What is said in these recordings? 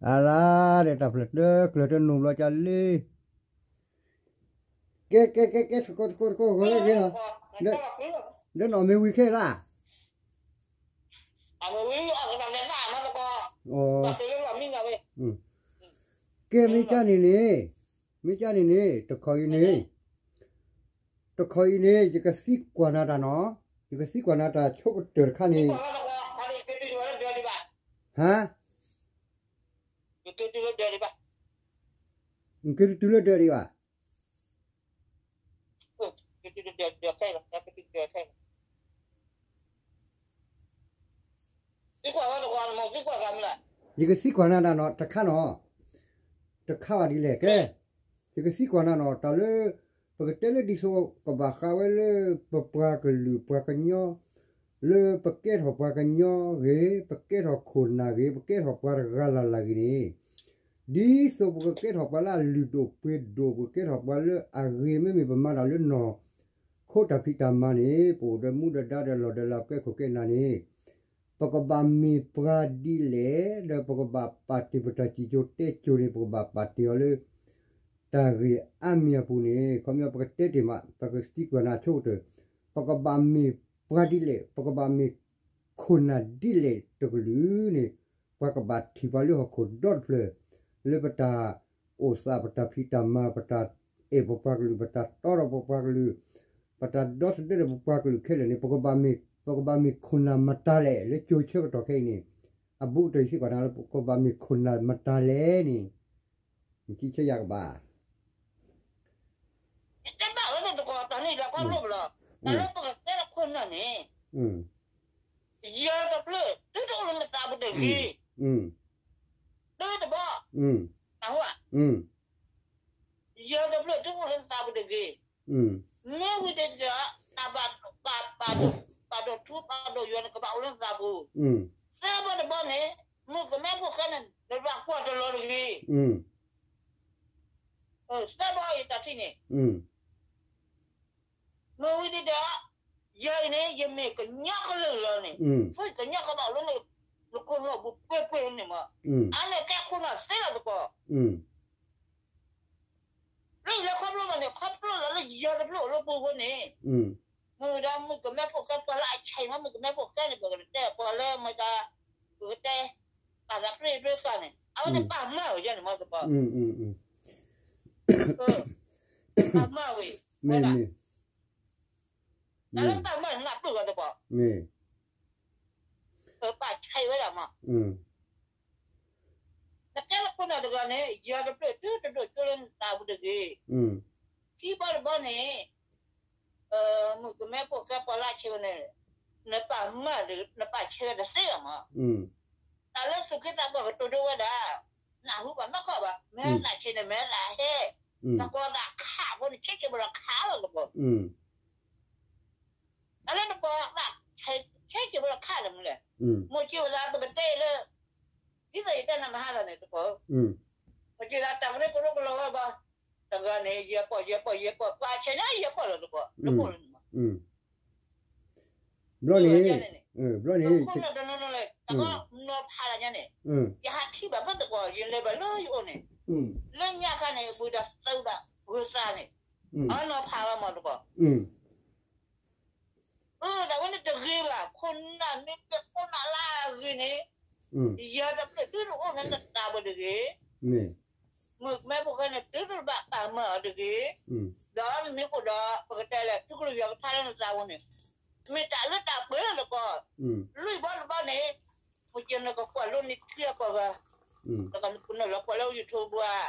အလါဒီးတၢ်ဖျၢၣ်တကျၢၤတနီၤဘျီကလံ, ကဲ ကဲ ကဲ ကဲ တကိး တကိး တကိး ဂီၤလၢက့ၤလီၤ, ဒီးနီၢ်မ့ၢ်ဝံၤခဲလၢာ်, ကဲ မ့ၢ်ကၢ်န့ၣ်န့ၣ်, မ့ၢ်ကၢ်န့ၣ်န့ၣ် တခီအံၤန့ၣ်, တခီအံၤန့ၣ် ယကသံကွၢ်နၤတၢ်နီၤ, ယကသံကွၢ်နၤတၢ်ဆိကတၢၢ်တခါန့ၣ်, ဟါ, နက့ၤတုၤလၢဒၢးဒံးဘၣ်, ယကသံကွၢ်နၤတၢ်နီၤ, တခါနီၤ, တခါဘၣ်ဒ်လဲၣ်, ကဲ, ယကသံကွၢ်နၤနီၤ, တၢ်လၢ ပကတဲလၢဒ်သိးကဘၣ်ဃးဝဲလၢ ပပှၤကလုာ်ပှၤကညီ လၢပကဲထီၣ်ပှၤကညီဂ့ၤ, ပကဲထီၣ်ခိၣ်နၢ်ဂ့ၤ, ပကဲထီၣ်ပှၤတဂၤလၢ်လၢ်ဂ့ၤန့ၣ်, ဒ်သိးပကကဲထီၣ်ပှၤလၢအလုၢ်ဒိၣ်ပှ့ၤဒိၣ်, ပကဲထီၣ်ပှၤလၢအဂ့ၤ, မ့မ့ၢ်ပမၤတၢ်လၢနီၢ်ခိတၢ်ဖံးတၢ်မၤန့ၣ်, ပအိၣ်ဒီးမူဒီးဒါဒီးလီၢ်ဒီးလၤ ပကဲခိၣ်ကဲနၢ်န့ၣ်, ပကဘၣ်မ့ၢ်ပှၤဒ်လဲၣ်, ဒီးပကဘၣ်ပာ်တ့ၢ်ပတၢ်စံၣ်စိၤတဲစိၤန့ၣ်, ပကဘၣ်ပာ်တ့ၢ်အီၤလၢ တၢ်ဂ့ၢ်အါမံၤအပူၤန့ၣ်, ခီပညီပကတဲတ့ၢ်မး, ပကသံကွၢ်နၤဆိကတၢၢ်, ပကဘၣ်မ့ၢ်ပှၤဒ်လဲၣ်, ပကဘၣ်မ့ၢ်ခိၣ်နၢ်ဒ်လဲၣ်တကလုာ်န့ၣ်, ပှၤကဘၣ်ထံၣ်ပှၤလၢဟီၣ်ခိၣ်ဒီတဖျၢၣ်, လၢပတၢ်အိၣ်သး ပတၢ်ဖံးတၢ်မၤ ပတၢ်အဲၣ်ပပှၤကလုာ် ပတၢ်တီဒီးပပှၤကလုာ်, ပတၢ်ဒီသဒၢဒီးပပှၤကလုာ်ခဲလၢာ်န့ၣ်, ပကဘၣ်မ့ၢ်, ပကဘၣ်မ့ၢ်ခိၣ်နၢ်မတၤလဲၣ်, လၢကၠိဆၢကတီၢ်ခဲအံၤန့ၣ်, အဘူးကတၢၢ်ယသံကွၢ်နၤလၢ ပကဘၣ်မ့ၢ်ခိၣ်နၢ်မတၤလဲၣ်န့ၣ်, နကဆၢယၤကဘၣ် ယတဲဘၣ်ဝဲတကိးတၢ်န့ၣ်လီၤ ခီဖျိလီၤ, တၢ်လၢပကကဲထီၣ်ခိၣ်နၢ်န့ၣ်, ယၤတဖျၢၣ် တုၤတအိၣ်လၢနသးပူၤတဂ့ၤ, တုၤတဘီ, ယၤတဖျၢၣ် တုၤအိၣ်လၢနသးပူၤတဂ့ၤ, မ့ၢ်ဝံၤဒီး တၢ်ဘၣ်, ဘၣ်, ဘၣ်ဒိၣ်ထူ ဘၣ်ဒိၣ်ယွၤန့ၣ် ကဘၣ်အိၣ်လၢနသးပူၤ, သၢဘီတဘီန့ၣ်, မုၣ်ကမဲဖိဃဲန့ၣ် နဘၣ်ကွၢ်တလီၤတဂ့ၤ, သၢဘီအံၤတၢ်ထံၣ်န့ၣ်, မ့ၢ်ဝံၤဒီး, ယၤအံၤန့ၣ် ယမ့ၢ်ကညီကလုာ်လီၤန့ၣ်, ဖုကညီကဘၣ်အိၣ်လၢနခိၣ်နူာ်ပူၤပှဲၤပှဲၤန့ၣ်မး, အါန့ၢ်ကဲခိၣ်နၢ်သ့လီၤသကိး, လၢယလဲၤခီဖျိလီၤန့ၣ် ခီဖျိလီၤလၢယၤတဖျၢၣ်အိၣ်လၢပူၤအဃိန့ၣ်, မ့ၢ်ဝံၤဒီးမုၣ်ကမဲဖိဃဲ ပှၤလၢအဆဲးမး မုၣ်ကမဲဖိဃဲန့ၣ် ပကတဲပှၤလၢမတၤ, ပကတဲ, ပာ်သးပြ့ပြ့ဃာ်န့ၣ် အဝဲန့ၣ်ပာ်မၢ်ဝဲယဲန့ၣ်မးသကိး, ပာ်မၢ်ဝဲ, မ့ၢ်, တၢ်လၢပာ်မၢ်န့ၣ် နၢ်ပၢၢ်ဝဲသကိး, ပာ်ဆဲးဝဲဒၣ်မး, နကဲလၢခိၣ်နၢ်တဂၤန့ၣ် ယၤတဖျၢၣ် တုၤတဒိၣ်ကၠိလၢနသးပူၤတဂ့ၤ, ခံဘီတဘီန့ၣ်, မုၣ်ကမဲဖိဃဲ ပှၤလၢအဆဲးန့ၣ်, နပာ်မၢ်ဒီး နပာ်ဆဲးဝဲတသ့လီၤမး, တၢ်လၢသူၣ်က့သးပှၢ်ကတိၤဒိဝဲဒၣ်, နၢ်ဟူဘၣ်နီတခီၣ်ဘၣ်, မ့ၢ်သးဆဲးန့ၣ် မ့ၢ်သးဟဲ, နကွၢ်သးခးဖိန့ၣ် ဆဲးဆဲးဖိလီၤခးလီၤသကိး, တၢ်လၢနကွၢ်သးဆဲးဆဲးဖိလီၤခးလီၤမးလဲၣ်, မိၢ်က့ၤဝဲဒၣ်ပကတဲလၢ, ဒ်သိးယတဲနၤမဟါလီၤန့ၣ်သကိး, မိၢ်က့ၤဝဲဒၣ်တၢ်ကရၢကရိကလီၤဝဲဘၣ်, တဂၤန့ၣ် ယဲၢ်ပီၢ် ယဲၢ်ပီၢ် ယဲၢ်ပီၢ် ပှၤဆဲးန့ၣ် ယဲၢ်ပီၢ်လီၤသကိး, လၢပီၢ်လီၤန့ၣ်မး, ဘျီန့ၣ်, ဘျီန့ၣ်, တၢ်ကီနီၤဖးလၢညါန့ၣ်, ယဟးထံၣ်ဘၣ်ဖဲသကိး ယလဲၤဘၣ်လၢယအိၣ်န့ၣ်, လၢညါခါန့ၣ် ပှၤဒီးသုးဘၣ်ဂုၤသးန့ၣ်, အနီၤဖးဝဲမးသကိး, အၢ တၢ်ဝဲန့ၣ်တဂ့ၤဘၣ်, ခိၣ်နၢ်မ့ၢ်တခိၣ်နၢ်လၢအဂ့ၤန့ၣ်, ယၤတဖျၢၣ်တုၤတအိၣ်လၢနသးပူၤတဂ့ၤ, မုၣ်ကမဲဖိဃဲန့ၣ် တုၤတဘၣ်ပာ်မၢ်အီၤတဂ့ၤ, ဒီးနမ့ၢ်အိၣ်ဒီး ပကတဲလဲၣ် သုးကလၢယွၤကထါလၢနသးပူၤန့ၣ်, မ့ၢ်တၢ်လၢတၢ်ပှဲၤလီၤသကိး, လွံၢ်ဘီတဘီန့ၣ်, မ့ၢ်က့ၤနကကွၢ်လိန့ၢ်ခံအပှၤဂၤ, နကနုာ်လီၤကွၢ်လၢ YouTube ဘၣ်,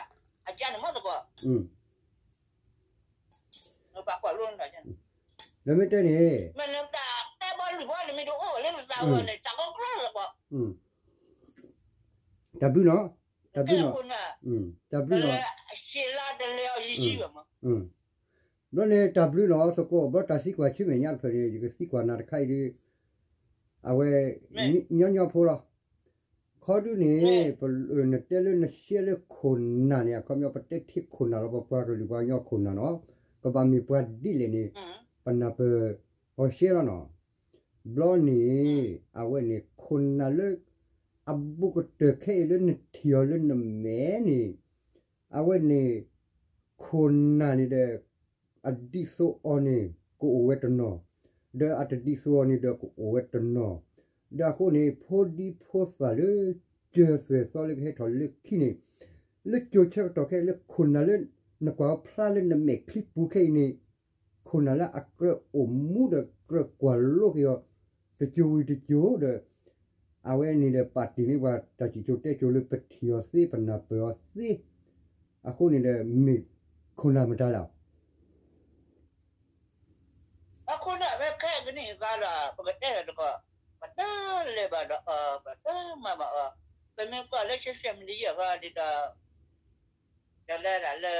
အကါန့ၣ်မးသကိး နဘၣ်ကွၢ်လိန့ၣ်ဒီး, ဒီးမ့ၢ်တဲန့ၣ်, မ့ၢ်နတၢ်တဲဘီလွံၢ်ဘီန့ၣ် မ့ၢ်တအိၣ်လၢနသးပူၤန့ၣ် တၢ်ကီကီလၢၤဘၣ်, တၢ်ဘျုးနီၤ, တၢ်ဘျုးနီၤ, တၢ်ဘျုးနီၤ, ဘျီန့ၣ် တၢ်ဘျုးနီၤသကိး ဘျီတၢ်သံကွၢ်ဆူမဲာ်ညါတဖျၢၣ်န့ၣ် ယကသံကွၢ်နၤတခါအံၤဒီး, အဝဲ, ညီညီဖိလီၤ, ခီဒုန့ၣ်, နတဲလၢနရှဲလၢခိၣ်နၢ်န့ၣ် အခီပညီပတဲထံခိၣ်နၢ်လီၤ ပပှၤကလုာ်ပှၤကညီခိၣ်နၢ်နီၤ, ကဘၣ်မ့ၢ်ပှၤဒ်လဲၣ်န့ၣ်, ပနၢ်ပၢၢ်အီၤရှဲလီၤနီၤ, ဘျီန့ၣ်, အဝဲန့ၣ်ခိၣ်နၢ်လၢ, အဘူးကတၢၢ်ခဲအံၤလၢနထံၣ်အီၤလၢနမဲာ်န့ၣ်, အဝဲန့ၣ် ခိၣ်နၢ်န့ၣ်ဒီး အဒ်သိးအီၤန့ၣ် ကအိၣ်ဝဲတနီၤ, ဒီးအတဒ်သိးအီၤန့ၣ်ဒီးကအိၣ်ဝဲတနီၤ, ဒီးအဃိန့ၣ် ဖိဒံဖိသၣ်လၢ စၢၤသွဲၣ်သီလၢကဟဲထီၣ်လၢခံန့ၣ်, လၢကၠိၤဆၢကတီၢ်ခဲအံၤလၢခိၣ်နၢ်လၢ နကွၢ်ဖျါလၢနမဲာ်ချံပူၤခဲအံၤန့ၣ်, ခိၣ်နၢ်လၢအကြၢးအိၣ်မူဒီးကြၢးကွၢ်လိက့ၤအီၤ တစိၤဝံၤတစိၤဒီး အဝဲန့ၣ်ဒီးပာ်တ့ၢ်န့ၢ်ပှၤတၢ်စံၣ်စိၤတဲစိၤလၢပထံၣ်အီၤသ့ ပနၢ်ပၢၢ်အီၤသ့, အဃိန့ၣ်ဒီးမ့ၢ်ခိၣ်နၢ်မတၤလဲၣ်. အခိၣ်နၢ်ဖဲခဲကနံၣ်အဂၤဒီး ပကတဲလၢတကီၢ် ပတလဲၤဘၣ်ဒီးအီၤ ပတမၤဘၣ်အီၤ, ပမ့ၢ်ကွၢ်လၢ social media အဂၤဒ်ဒီး တလဲၤဒၣ်လၢ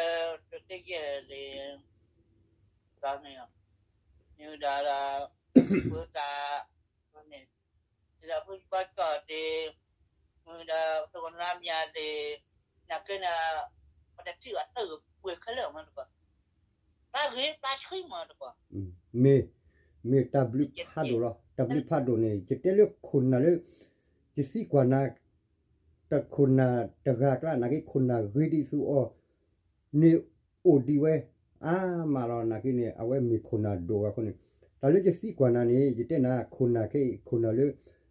တသ့ယဲၢ်လံ ဒီးန့ၣ် မ့ၢ်ဝဲဒၣ်ဒီး ဖိသၣ်န့ၣ် ဒ်ဒီးဖိကီၢ်သ့ၣ် မ့ၢ်ဝဲဒၣ် တကနါမၠၣ်သ့ၣ် နာ်က့န့ၣ် ပတထံၣ်အတၢ်ဂ့ၢ်ပှဲၤခဲလၢာ်မးတကီၢ် တၢ်ဂ့ၢ်တၢ်ဆှံမးတကီၢ် မ့ၢ် မ့ၢ်တၢ်ဘျုးဖးဒိၣ်လီၤ. တၢ်ဘျုးဖးဒိၣ်န့ၣ် ယတဲလၢခိၣ်နၢ်လၢ ယသံကွၢ်နၤ တခိၣ်နၢ်တဂၤအကျါ နာ်က့ခိၣ်နၢ်ဂ့ၤဒ်သိးအီၤန့ၣ်အိၣ်ဒံးဝဲ အါမးလီၤ. နာ်က့န့ၣ် အဝဲမ့ၢ်ခိၣ်နၢ်ဒိၣ်အဃိန့ၣ် တၢ်လၢယသံကွၢ်နၤန့ၣ် ယတဲနၤ ခိၣ်နၢ်ခဲအံၤ ခိၣ်နၢ်လၢ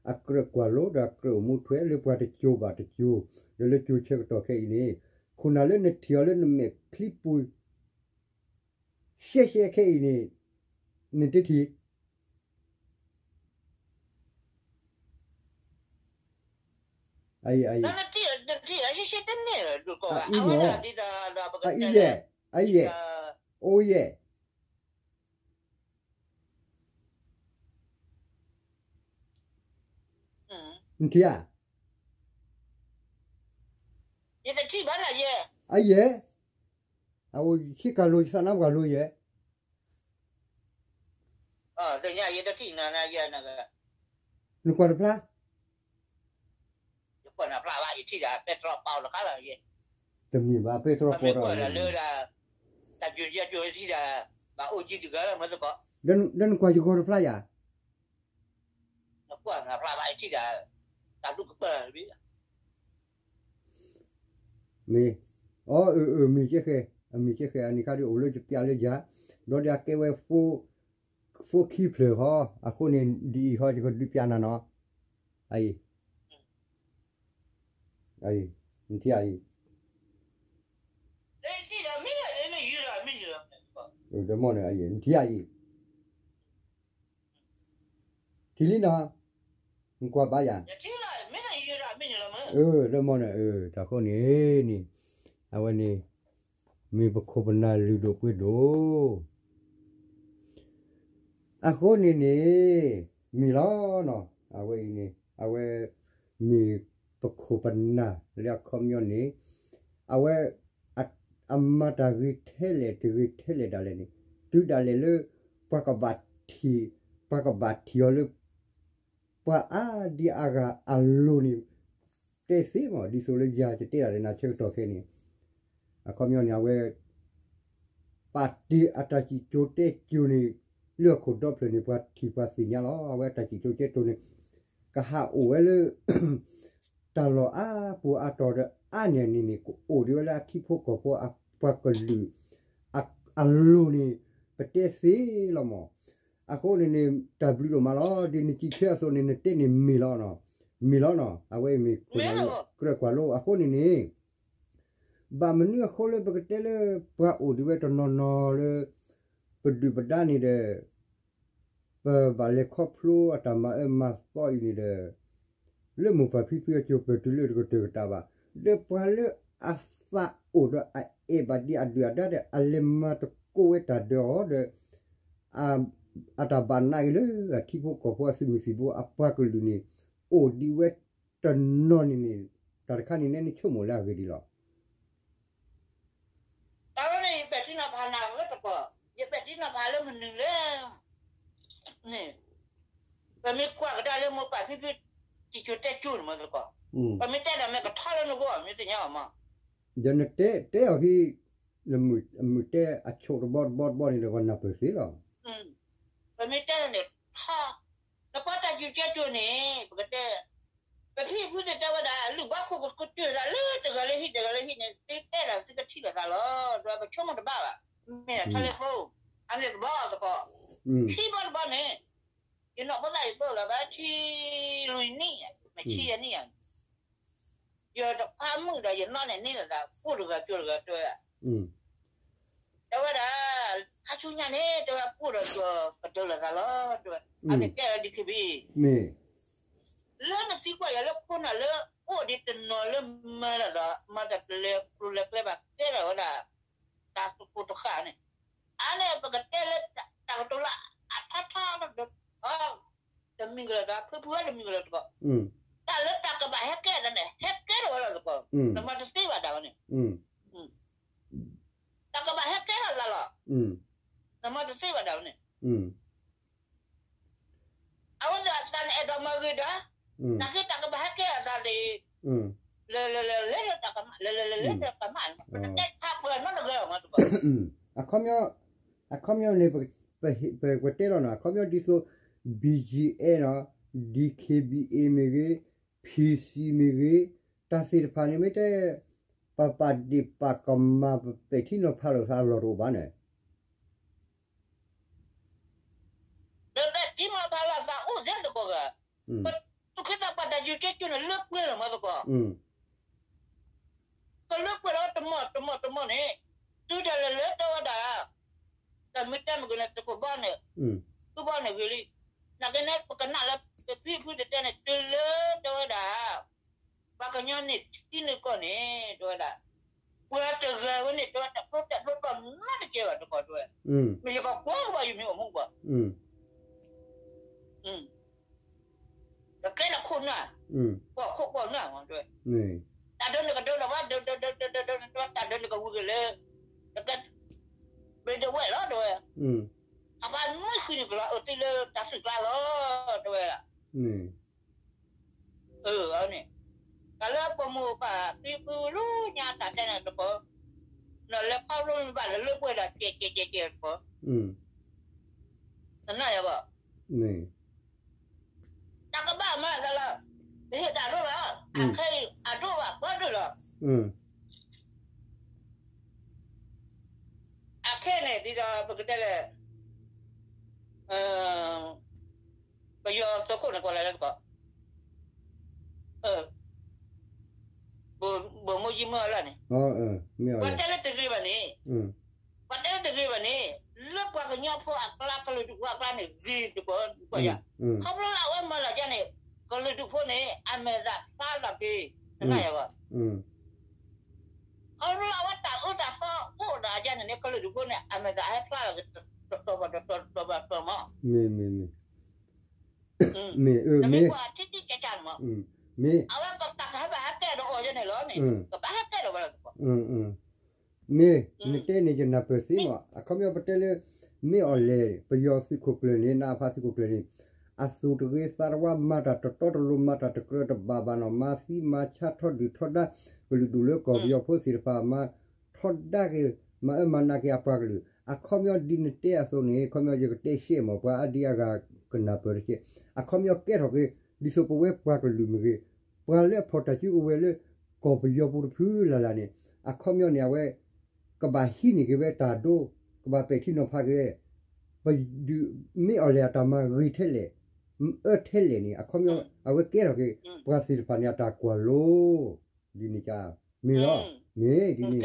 အကြၢးကွၢ်လိဒီးအကြၢးအိၣ်မူထွဲလၢပှၤတစိၤဘၣ်တစိၤ ဒီးလၢကၠိၤဆၢကတီၢ်ခဲအံၤန့ၣ် ခိၣ်နၢ်လၢနထံၣ်အီၤလၢနမဲာ်ချံပူၤ ရှဲရှဲခဲအံၤန့ၣ် နတထံၣ် အအံၤ အအံၤယဲၢ် အအံၤယဲၢ် အိၣ်ယဲၢ် နထံၣ်ဧါ အယဲၢ် အအိၣ်ဆ့ကၤလိာ် ယသးနါပှၢ်လိာ်ယဲၢ် နကွၢ်တဖျါ တမ့ၢ်ဘၣ် ပဲတြီပီၣ်တခါလီၤ တမ့ၢ်ဘၣ် ပဲတြီပီၣ်တခါလီၤ တၢ်ကၠိၤကၠိၤထံၣ်ဒၣ် ဘၣ်အိၣ်ကံတဂၤလၢမ့ၢ်သကိး ဒီးနကွၢ်ယဂီၢ်တဖျါယၤ နကွၢ်နဖျါဘၣ်ယထံၣ်ဒၣ် တၢ်ဒူၣ်ကပၢၢ်တဘ့ၣ် မ့ၢ် အီ အၢ အၢ မ့ၢ်ကဲဃဲ အမ့ၢ်ကဲဃဲ အန့ၣ်ခါဒ်အိၣ်လၢယပျးလၢယၤ ဘျီဒီးအကဲဝဲ ဖိခံဖျၢၣ်ဃီ အဃိန့ၣ် ဒ်အံၤဃီ ယကဒုးပျးနၤနီၤ အအံၤ နထံၣ်အံၤ ဒီးမ့ၢ်န့ၣ် နထံၣ်အံၤ ထံၣ်လံနီၤ နကွၢ်ဘၣ်ယၤ ဒီးမ့ၢ်န့ၣ် တၢ်ဃိန့ၣ်န့ၣ် အဝဲန့ၣ် မ့ၢ်ပခိၣ်ပနၢ်လုၢ်ဒိၣ်ပှ့ၤဒိၣ် အဃိန့ၣ်န့ၣ် မ့ၢ်လီၤနီၤ အဝဲအံၤန့ၣ် အဝဲ မ့ၢ်ပခိၣ်ပနၢ်လၢအခီပညီန့ၣ် အဝဲ အမၤတၢ်ဂ့ၤထဲလဲၣ်တဂ့ၤထဲလဲၣ်ဒၣ်လဲာ်န့ၣ် တုၤဒၣ်လဲာ်လၢ ပှၤကဘၣ်ထံၣ် ပှၤကဘၣ်ထံၣ်အီၤလၢ ပှၤအါဒံအါဂၤအလိၤန့ၣ် တဲသ့မး ဒ်သိးလၢယၤယတဲဒၣ်လၢနၤဆၢကတီၢ်ခဲအံၤန့ၣ် အခီပညီန့ၣ် အဝဲ ပာ်တ့ၢ်အတၢ်စံၣ်စိၤတဲစိၤန့ၣ် လၢအခိၣ်ဒီဖျၢၣ်န့ၣ် ပှၤထံၣ်ပှၤသ့ၣ်ညါလီၤ. အဝဲအတၢ်စံၣ်စိၤတဲစိၤန့ၣ် ကဟးအိၣ်ဝဲလၢ တၢ်လီၢ်အါပူၤအါတီၤဒီးအါန့ၢ်န့ၣ်န့ၣ် ကအိၣ်ဒံးဝဲလၢအထံဖိကီၢ်ဖိအပှၤကလုာ် အလိၤန့ၣ် ပတဲသ့လီၤမး. အဃိန့ၣ်န့ၣ် တၢ်ဘျုးဒိၣ်မးလီၤ. ဒ်နစံးဆၢအသိးန့ၣ် နတဲန့ၣ်မ့ၢ်လီၤ. မ့ၢ်လီၤနီၤ အဝဲအံၤမ့ၢ်ခိၣ်နၢ်လၢ ကြၢးကွၢ်လိအဃိန့ၣ်န့ၣ် ဘၣ်မနုၤအဃိလၢပကတဲလၢ ပှၤအိၣ်ဒံးဝဲတနီၤနီၤလၢ ပဒုၣ်ပဒါန့ၣ်ဒီး ပဘၣ်လဲၤခီဖျိအတၢ်မၤအၢမၤသီအံၤန့ၣ်ဒီး လၢမိၢ်ပၢ်ဖံဖုအစိၤပၢၢ်တုၤလၢတကတၢၢ်ကတၢၢ်ဘၣ်. ဒီးပှၤလၢအသးအိၣ်ဒီးအအဲၣ်ဘၣ်ဒံးအဒုၣ်အဒါဒီး အလဲၤမၤသကိးဝဲတၢ်ဒီးအီၤဒီး အတၢ်ဘၣ်နာ်အံၤလၢအထံဖိကီၢ်ဖိအသုးမုၢ်သံၣ်ဘိအပှၤကလုာ်န့ၣ် အိၣ်ဒံးဝဲတနီၤန့ၣ်န့ၣ် တၢ်တခါန့ၣ်နဲနဆိကမိၣ်လၢအဂ့ၤဒ်လဲၣ်. တၢ်ဝဲန့ၣ် ယပဲာ်ထံနီၤဖးနၤဝဲသကိး, ယပဲာ်ထံနီၤဖးလၢမနုၤလဲၣ် န့ၣ်, ပမ့ၢ်ကွၢ်ကဒါလၢမိၢ်ပၢ်ဖံဖု စံၣ်စိၤတဲစိၤန့ၣ်မ့ၢ်သကိး, ပမ့ၢ်တဲဒီးမ့ၢ်ကထီလၢနဂီၢ် မ့ၢ်သ့ၣ်ညါဘၣ်မး, ဒီးနတဲတဲအီၤဖဲ နမုၢ်တဲအဆိးတဘီတဘီတဘီန့ၣ်ဒီး ပှၤနၢ်ပၢၢ်သ့လီၤ. ပမ့ၢ်တဲန့ၣ် ထီ, နကွၢ်တၢ်စံၣ်စိၤတဲစိၤန့ၣ် ပကတဲ ပဖံဖုသ့ၣ်တဲဝဲဒၣ် လုၢ်ဘၣ်ခိၣ်ကစၢၢ်သးလၢတဂၤလၢဟံၣ်တဂၤလၢဟံၣ်န့ၣ် သုတဲဒၣ်သုကထံၣ်လိာ်သးလီၤ, ဒီးပဆိကမိၣ်တဘၣ်ဘၣ်, မ့ၢ် telephone အမ့ၢ်တဘျီသကိး, ခံဘျီတဘျီန့ၣ် ယနီၢ်ဖိသၣ်ယသိၣ်လီၤဘၣ် ထံလွံၢ်နံၣ်, မ့ၢ်ဆံယဲၢ်နံၣ်ဧါ, ယတခွါမုၣ်ဒီးယနီၢ်န့ၣ်န့ၢ်လိာ်သး ကိၣ်တဂၤကၠိတဂၤတဲဝဲဒၣ်, တဲဝဲဒၣ်, ခါဆူညါန့ၣ် တဲဝဲကိၣ်ဒီးကၠိကတၢၢ်လိာ်သးလီၤ တဲဝဲ, အန့ၣ်ကဲလၢ ဒီခံဘံၣ် လၢနသံကွၢ်ယၤလၢခိၣ်နၢ်လၢအိၣ်ဒံးတနီၤလၢမၤလီၤဒီး မၤတၢ်တလဲၤကျိၤလဲၤကျဲဘၣ်ကဲထီၣ်ဝဲဒၣ် တၢ်သူၣ်ကိၢ်သးဂီၤန့ၣ်, အါန့ၣ် ပကတဲလၢတၢ်ကတိၤလၢအထီထီ တမံၤကလၢာ်ဒီး ဖုဖုဝဲတမံၤကလၢာ်သကိး, တၢ်လၢတၢ်ကဘၣ်ဟဲကဲထီၣ်န့ၣ် ဟဲကဲထီၣ်ဝဲလီၤသကိး, နမၤတသ့ဘၣ်ဒၣ်ဝဲန့ၣ်, တၢ်ကဘၣ်ဟဲကဲထီၣ်လၢလီၤ, နမၤတသ့ဘၣ်ဒၣ်ဝဲန့ၣ် အဝဲသ့ၣ်အသးန့ၣ်အဲၣ်ဒိးမၤဂ့ၤဒီး, နာ်က့တၢ်ကဘၣ်ဟဲကဲအသးန့ၣ်, လဲၤလဲၤလဲၤလဲၤလၢတၢ်ကမၣ်, လဲၤလဲၤလဲၤလဲၤလၢတၢ်ကမၣ်န့ၣ် ပတတဲဖးပှၤနီတဂၤအီၤမးတဘၣ်, အခီပညီ, အခီပညီန့ၣ်, ပတဲလီၤနီၤ အခီပညီဒ်သိး ဘီၣ်ကၠံၣ်အဲၣ်နီၤ, ဒီခံဘံၣ်အ့ၣ်မ့ၢ်ဂ့ၤ, ဖံၣ်စံၣ်မ့ၢ်ဂ့ၤ, တၢ်သ့ၣ်တဖၣ်န့ၣ် မ့ၢ်တဲ ပပာ်ဒ့ၣ်ပာ်ကမၣ် ပပဲာ်ထံနီၤဖးလိာ်သးအလီၢ်တအိၣ်ဘၣ်န့ၣ် ဒီးပဲာ်ထံနီၤဖးလိာ်သးအိၣ်စဲသကိးဂၤ, ပသူၣ်က့သးပှၢ်တၢ်ယုၢ်ကဲကၠိန့ၣ် လၢပှဲၤလီၤမးသကိး, ကလၢပှဲၤလီၤတမီၢ်တမီၢ်တမီၢ်န့ၣ်, တုၤဒၣ်လဲာ်လၢတဲဝဲဒၣ်, တၢ်မ့ၢ်တဲမ့ၢ်ကန့ၣ် သကိးဘီန့ၣ်, သူဘီန့ၣ်ဂ့ၤလံ, နာ်က့န့ၣ် ပကနၣ်လၢ ပဖံဖုတတဲန့ၣ် တုၤလၢတဲဝဲဒၣ် ပှၤကညီန့ၣ်ထံန့ၣ်ကီၢ်န့ၣ် တဲဝဲဒၣ်, ပှၤတဂၤဝဲန့ၣ် တဲဝဲတၢ်ဖျိတၢ်ဖျိတၢ်နီတကဲဘၣ်တကီၢ်တဲဝဲ, မ့ၢ်ယကကွၢ်ဘၣ်ယမ့ၢ်အိၣ်မူဘၣ်, ကကဲထီၣ်ခိၣ်နၢ်, ကီၢ်ခိၣ်ကီၢ်နၢ်တဲဝဲ, တၢ်ဒၢနကဒၢဒီးဝဲ ဒၢဒၢဒၢဒၢဒၢဒၢ တဲဝဲတၢ်ဒၢနကဝံၤက့ၤလၢ, တကဲ, မ့ၢ်တဝဲလီၤတဲဝဲ, အပှၤနွံဃုနံၣ်ကလီၤအုးသံလၢတၢ်သုးကျါလီၤ တဲဝဲဒၣ် န့ၣ်, တၢ်လၢပမိၢ်ပၢ်ဖံဖုလၢညါတၢ်တဲန့ၣ်တကီၢ်, နလဲၤခီဖျိမ့ၢ်ဘၣ်လၢလၢပှဲၤဒၣ်ကဲကဲကဲကဲတကီၢ်, နနၢ်ယၤဘၣ်, တၢ်ကဘၣ်မၤသးလၢ, ပဟ့ၣ်တၢ်ဒိၣ်လီၤ, အခဲအံၤအဒိၣ်ဘၣ်ပှၤဒိၣ်လီၤ, အခဲန့ၣ် ဒ်သိးပကတဲလဲၣ်, ပယီၤသုးခိၣ်န့ၣ် ကိးလၢလဲၣ်တကီၢ်, ဘိၣ်မိၢ်ယံမုၢ်အလၢ်န့ၣ်, ပှၤတဲလၢတဂ့ၤဘၣ်န့ၣ်, ပှၤတဲလၢတဂ့ၤဘၣ်န့ၣ်, လၢပှၤကညီဖိအကျါ ကလုာ်ဒူၣ်ဖိအကျါန့ၣ် ဂ့ၤတကီၢ်, ခီဖျိလၢအဝဲမၤလီၤကဲန့ၣ်, ကလုာ်ဒူၣ်ဖိန့ၣ် အမဲာ်သးဖျါလီၤက့ၤ, နနၢ်ယၤဘၣ် ခီဖျိလၢအဝဲတၢ်အၢတၢ်သီအိၣ်ဒီးအယါန့ၣ်န့ၣ် ကလုာ်ဒူၣ်ဖိန့ၣ် အမဲာ်သးဟဲဖျါလီၤက့ၤ တတီၤဘၣ်တတီၤတတီၤဘၣ်တတီၤမး, မ့ၢ်, မ့ၢ်, မ့ၢ်, မ့ၢ်, အဝဲကတၢ်ကဟဲဘၣ်ဟဲကဲဒီးအီၤယဲန့ၣ်လီၤန့ၣ် ကဘၣ်ဟဲကဲဒီးဝဲလီၤ, မ့ၢ်, နတဲန့ၣ် ယနၢ်ပၢၢ်သ့မး, အခီပညီပတဲလၢ မ့ၢ်အီၤလဲၣ် ပယီၤသုးခိၣ်ကျၢၢ်န့ၣ် နအါဖးသုးခိၣ်ကျၢၢ်န့ၣ် အသူၣ်တဂ့ၤသးတဝါ မၤတၢ်တတီတလိၤ မၤတၢ်တကြၢးတဘၣ်ဘၣ်နီၤ မၤသံမၤဆါထီဒုၣ်ထီဒါ ကလုာ်ဒူၣ်လၢကီၢ်ပယီၤဖိသ့ၣ်တဖၣ် မၤထီဒါက့ၤ မၤအၢမၤနးက့ၤအပှၤကလုာ် အခီပညီဒ်နတဲအသိးန့ၣ် ခီပညီယကတဲရှဲမး ပှၤအါဒံအါဂၤကနၢ်ပၢၢ်တက့ၢ် အခီပညီကဲထီၣ်က့ၤ ဒ်သိးပဝဲပှၤကလုာ်မ့ၢ်ဂ့ၤ ပှၤလၢအဖီၣ်တၢ်စုကဝဲၤလၢ ကီၢ်ပယီၤပူၤတဖုလၢ်လၢ်န့ၣ် အခီပညီန့ၣ် အဝဲ ကဘၣ်ဟံးန့ၢ်က့ၤဝဲတၢ်ဒိ ကဘၣ်ပဲာ်ထံနီၤဖးက့ၤဝဲ ပဒုးမ့ၢ်အီၤလဲၣ်အတၢ်မၤဂ့ၤထဲလဲၣ် အၢထဲလဲၣ်န့ၣ် အခီပညီ အဝဲကဲထီၣ်က့ၤ ပှၤသ့ၣ်တဖၣ်န့ၣ် အတၢ်ကွၢ်လိ ဒ်န့ၣ်က မ့ၢ်လီၤ မ့ၢ်ဒ်န့ၣ် မ့ၢ် ဘျီန့ၣ်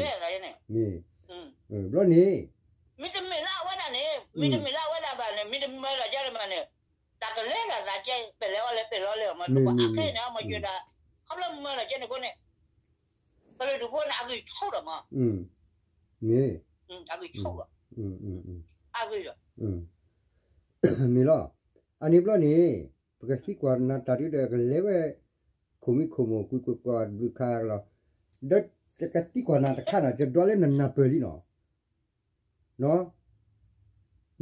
မ့တမ့ၢ်လၢအဝဲဒၣ်န့ၣ် မ့တမ့ၢ်လၢအဝဲဒၣ်ဘၣ်န့ၣ် မ့တမၤလၢၤကဲန့ၣ်ဘၣ်န့ၣ် တၢ်ကလဲၤလၢ်သးကဲ ပဲာ်လဲၤအီၤလဲၤပဲာ်လီၤလဲၤအီၤမး တဘၣ်အခဲအံၤန့ၣ် အမ့ၢ်ယိၤဒၣ် ခီဖျိမၤလၢၤကဲန့ၣ်အဃိန့ၣ် ကလုာ်ဒူၣ်ဖိန့ၣ် အဂံၢ်ဆူၣ်ဒီးမး မ့ၢ် အဂံၢ်ဆူၣ်ဒီး အဂ့ၢ်ဒီး မ့ၢ်လီၤ အန့ၣ်ဘျီန့ၣ် ပကသံကွၢ်နၤတၢ်ဒုဒီး ကလဲၤဝဲ ခိၣ်မံခိၣ်မိၢ် ကွံာ်ကွံာ်ကွၢ်ဘျုးခါလီၤ ဒီးကသံကွၢ်နၤတခါနီၤ ယဒွးလၢနနၢ်ပၢၢ်လံနီၤ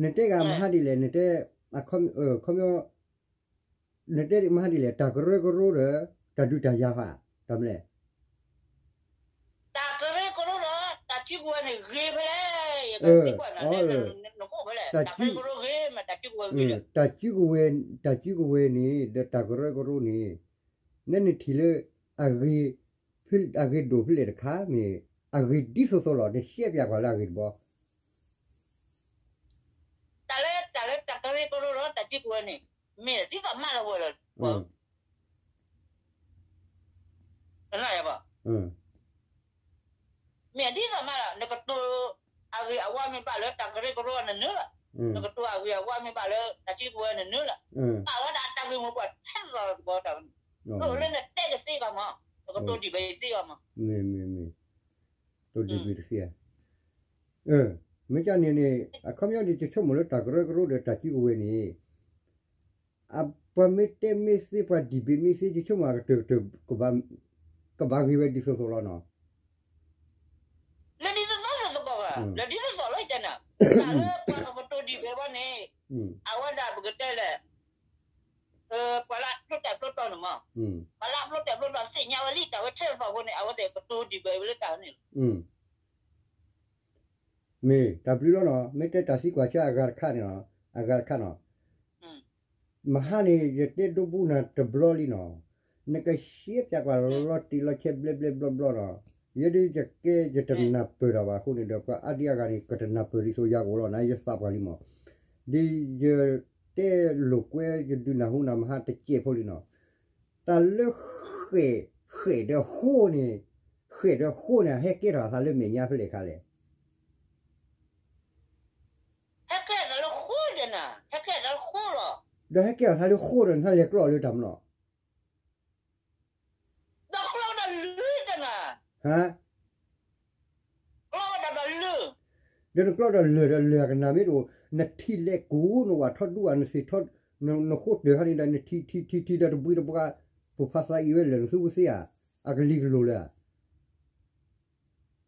နတဲဂၤမဟါဒ်လဲၣ် နတဲ ခီပညီ နတဲမဟါဒ်လဲၣ် တၢ်ကရၢကရိဒီး တၢ်ဒုးတၢ်ယၤဃာ် တၢ်မနုၤလဲၣ် တၢ်ကရၢကရိဒီး တၢ်စုကဝဲၤန့ၣ်ဂ့ၤဖဲလဲၣ် ယကသံကွၢ်နၤ နအိၣ်ဖဲလဲၣ် တၢ်ကရၢကရိဂ့ၤ မ့ၢ်တၢ်စုကဝဲၤဂ့ၤဒီး တၢ်စုကဝဲၤ တၢ်စုကဝဲၤန့ၣ် ဒီးတၢ်ကရၢကရိန့ၣ် နဲနထံၣ်လၢ အဂ့ၤ အဂ့ၤဒိၣ်ဖဲလဲၣ်တခါမ့ၢ် အဂ့ၤဒ်သိးသိးလီၤ နရှဲပၠးကွၢ်လၢအဂ့ၤတဘျီ တၢ်လၢ တၢ်လၢတၢ်ကရၢကရိလၢတၢ်စုကဝဲၤန့ၣ် မ့ၢ်ဒ်သိးမးလၢဝဲလီၤ မ့ၢ်ဒ်သိးမးလီၤ နကတိၤအဂ့ၤအဝါမ့ၢ်ဘၣ်လၢတၢ်ကရၢကရိနနၢၤလီၤ, နကတိၤအဂ့ၤအဝါမ့ၢ်ဘၣ်လၢတၢ်စုကဝဲၤနနၢၤလီၤ, ဘၣ်ဝဲဒၣ်တၢ်ဂ့ၢ်မိၢ်ပှၢ်ထဲသိးတဘျီတၢ်ဝဲန့ၣ်, အိၣ်လၢနတဲကသ့ကီးမး, နကတိၤဒံးဘၣ်ယသ့ကီးမး, တိၤဒံးဘၣ်တသ့ဧါ, မ့ၢ်ကန့ၣ်န့ၣ် အခီပညီန့ၣ် ယဆိကမိၣ်လၢတၢ်ကရၢကရိဒီးတၢ်စုကဝဲၤန့ၣ် ပှၤမ့ၢ်တဲမ့ၢ်သ့ ပှၤဒံးဘၣ်မ့ၢ်သ့ ယဆိကမိၣ်အကတၢၢ်ကတၢၢ် ကဘၣ်ဂ့ၤဝဲဒ်သိးသိးလီၤနီၤ, လၢဒ်သိးသိးသကိးဘၣ် လၢဒ်သိးသိးလီၤယတဲနၤ, တၢ်လၢပှၤကကတိၤဒံးဘၣ်ဘၣ်န့ၣ် အဝဲဒၣ်ပကတဲလဲၣ် ပှၤလၢအဖျိတၢ်ဖျိတီန့ၣ်မး, ပှၤလၢအဖျိတၢ်ဖျိတီသ့ၣ်ညါဝဲလံ တၢ်ဝဲထဲသိးဖိန့ၣ် အဝဲသ့ၣ်ကတိၤဒံးဘၣ်ဝဲလၢတၢ်န့ၣ်လီၤ မ့ၢ်တၢ်ဘျုးလီၤနီၤ, မ့ၢ်တဲတၢ်သံကွၢ်ဆၢအဂၤတခါန့ၣ်လီၤ, အဂၤတခါနီၤ, မဟါန့ၣ် ယတဲဒိဘူနၤတဘျီလံနီၤ, နကရှဲပၠးကွၢ်လီၤတံၢ်လီၤဆဲးဘျဲဘျဲဘျီဘျီနီၤ, ယဲဒၣ်ယကဲယတနၢ်ပၢၢ်တၢ်ဘၣ်အဃိန့ၣ်ဒီး ပှၤအါဒံအါဂၤန့ၣ် ကတနၢ်ပၢၢ်ဒ်သိးယၤကအိၣ်လီၤနၤ ယသးပှၢ်လံမး, ဒ်ယတဲလိာ်ကွဲယဒုးနၢ်ဟူနၤမဟါတစဲးဖိလံနီၤ, တၢ်လၢ ဃဲၣ်ဒီးဃိန့ၣ်, ဃဲၣ်ဒီးဃိန့ၣ် ဟဲကဲထီၣ်အသးလၢမဲာ်ညါဖဲလဲၣ်ခါလဲၣ် ဟဲကဲထီၣ်သးလၢဃိဒီးနၤ, ဟဲကဲထီၣ်သးလၢဃိဒီးနၤ လဲၤကျီၢ်လၢတၢ်မနီၤ, ဒီးကျီၢ်ဒီးလၢာ်ဒီးနၤ, ဟါ, ကျီၢ်ဒီးလၢာ်, ဒီးနကျီၢ်ဒီးလၢာ်ဒီးလၢာ်အကနၣ်မ့ၢ်တအိၣ်, နထံၣ်လဲၤကူၣ် နဝၣ်ထီၣ်ဒူဝၣ် နသ့ၣ်ထီၣ်, နဃိတၢၢ်ခါန့ၣ်ဒီး နထံၣ်ထံၣ်ထံၣ်ထံၣ်ဒီးတဘှံးတဘှါ, ပိာ်ဖးသးအံၤဝဲလၢာ် နသူဝဲသ့ဧါ, အကလံၤကလိၤလၢာ်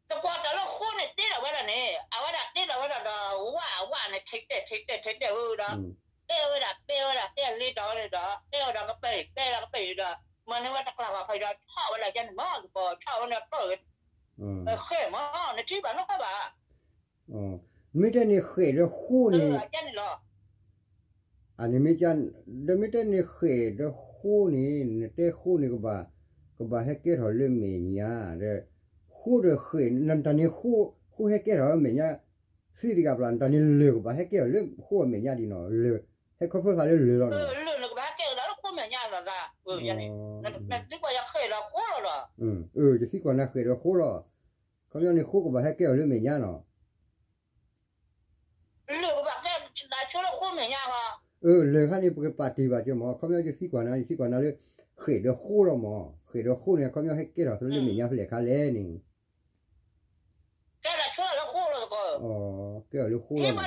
သကွီၤတၢ်လၢဃိန့ၣ်တ့ထီၣ်ဝဲဒၣ်န့ၣ် အဝဲဒၣ်တ့ထီၣ်ဝဲဒၣ်ဒီး ဝၣ်အဝၣ်န့ၣ် ထဲးတဲာ်ထဲးတဲာ်ထဲးတဲာ်ဝဲဒီး တဲဝဲဒၣ်တဲဝဲဒၣ်တဲလ့တီၤဝဲန့ၣ်ဒီး တဲဝဲဒီးကပဲၢ် တဲဒီးကပဲၢ်ဒီး မၤန့ၢ်ဝဲတကျၢ်ဘၣ်ဖဲဒီး ထီၣ်ဝဲဒၣ်ယဲန့ၣ်မး သကွီၤထီၣ်ဝဲန့ၣ်တီၢ်ဝဲ ဃဲၣ်မး နထံၣ်ဘၣ်နီၢ်ကီၢ်ဘၣ် မ့ၢ်တဲန့ၣ်ဃဲၣ်ဒီးဃိန့ၣ် အန့ၣ်မ့ၢ်, ဒီးမ့ၢ်တဲန့ၣ်ဃဲၣ်ဒီးဃိန့ၣ် နတဲဃိန့ၣ်ကဘၣ်, ကဘၣ်ဟဲကဲထီၣ်လၢမဲာ်ညါ, ဒီးဃိဒီးဃဲၣ် နတၢ်န့ၣ်ဃိ, ဃိဟဲကဲထီၣ်လၢမဲာ်ညါ, သ့တဂၤဘၣ် နတၢ်န့ၣ်လၢာ်ကဘၣ်ဟဲကဲထီၣ်လၢဃိအမဲာ်ညါဒ်နီၤ, လၢာ်, ဟဲခီဖျိသးလၢလၢာ်လီၤနီၤ, ယသံကွၢ်နၤဃဲၣ်ဒီးဃိလီၤ, ယသံကွၢ်နၤဃဲၣ်ဒီးဃိလီၤ, ခီပညီန့ၣ်ဃိကဘၣ်ဟဲကဲထီၣ်လၢမဲာ်ညါနီၤ လၢာ်ကဘၣ်ကဲသးဆိလၢဃိမဲာ်ညါဘၣ်, အၢ လၢာ်ခါန့ၣ် ပကပာ်တ့ၢ်ဘၣ်ကမး ခီပညီယသံကွၢ်နၤ ယသံကွၢ်နၤလၢ ဃဲၣ်ဒီးဃိလီၤမး, ဃဲၣ်ဒီးဃိန့ၣ် ခီပညီဟဲကဲထီၣ်လၢမဲာ်ညါဖဲလဲၣ်ခါလဲၣ်န့ၣ်, ကဲထီၣ်ဆိလၢဃိလီၤသကိး, ကဲထီၣ်လၢဃိလီၤ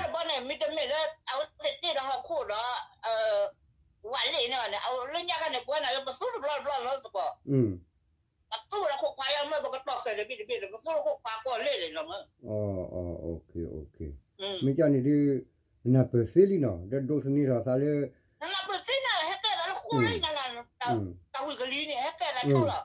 နီၤ, မ့တမ့ၢ်လၢအဝဲသ့ၣ်တ့ထီၣ်ဟီၣ်ခိၣ်ဒီး ဝးလ့ၣ်န့ၣ်ဘၣ်န့ၣ် အလၢညါခါန့ၣ် ပဝဲနၤလၢပသူတဘျီတဘျီလီၤသကိး ပသူဒီးခိၣ်ခွါယါမ့ၢ်ပကတီၢ်ဃဲၣ်တဘ့ၣ်တဘ့ၣ်ဒီး ပသူဒီးခိၣ်ခွါကွၢ်လ့ၣ်လီၤမး, မ့ၢ်ကန့ၣ်ဒုး နၢ်ပၢၢ်သ့လံနီၤ ဒီးဒိးသန့ၤထီၣ်သးလၢ, နၢ်ပၢၢ်သ့န့ၣ် ဟဲကဲထီၣ်လၢဃိလၢညါ, တၢ်ဝံၣ်ကလံၤန့ၣ် ဟဲကဲထီၣ်ဆိလီၤ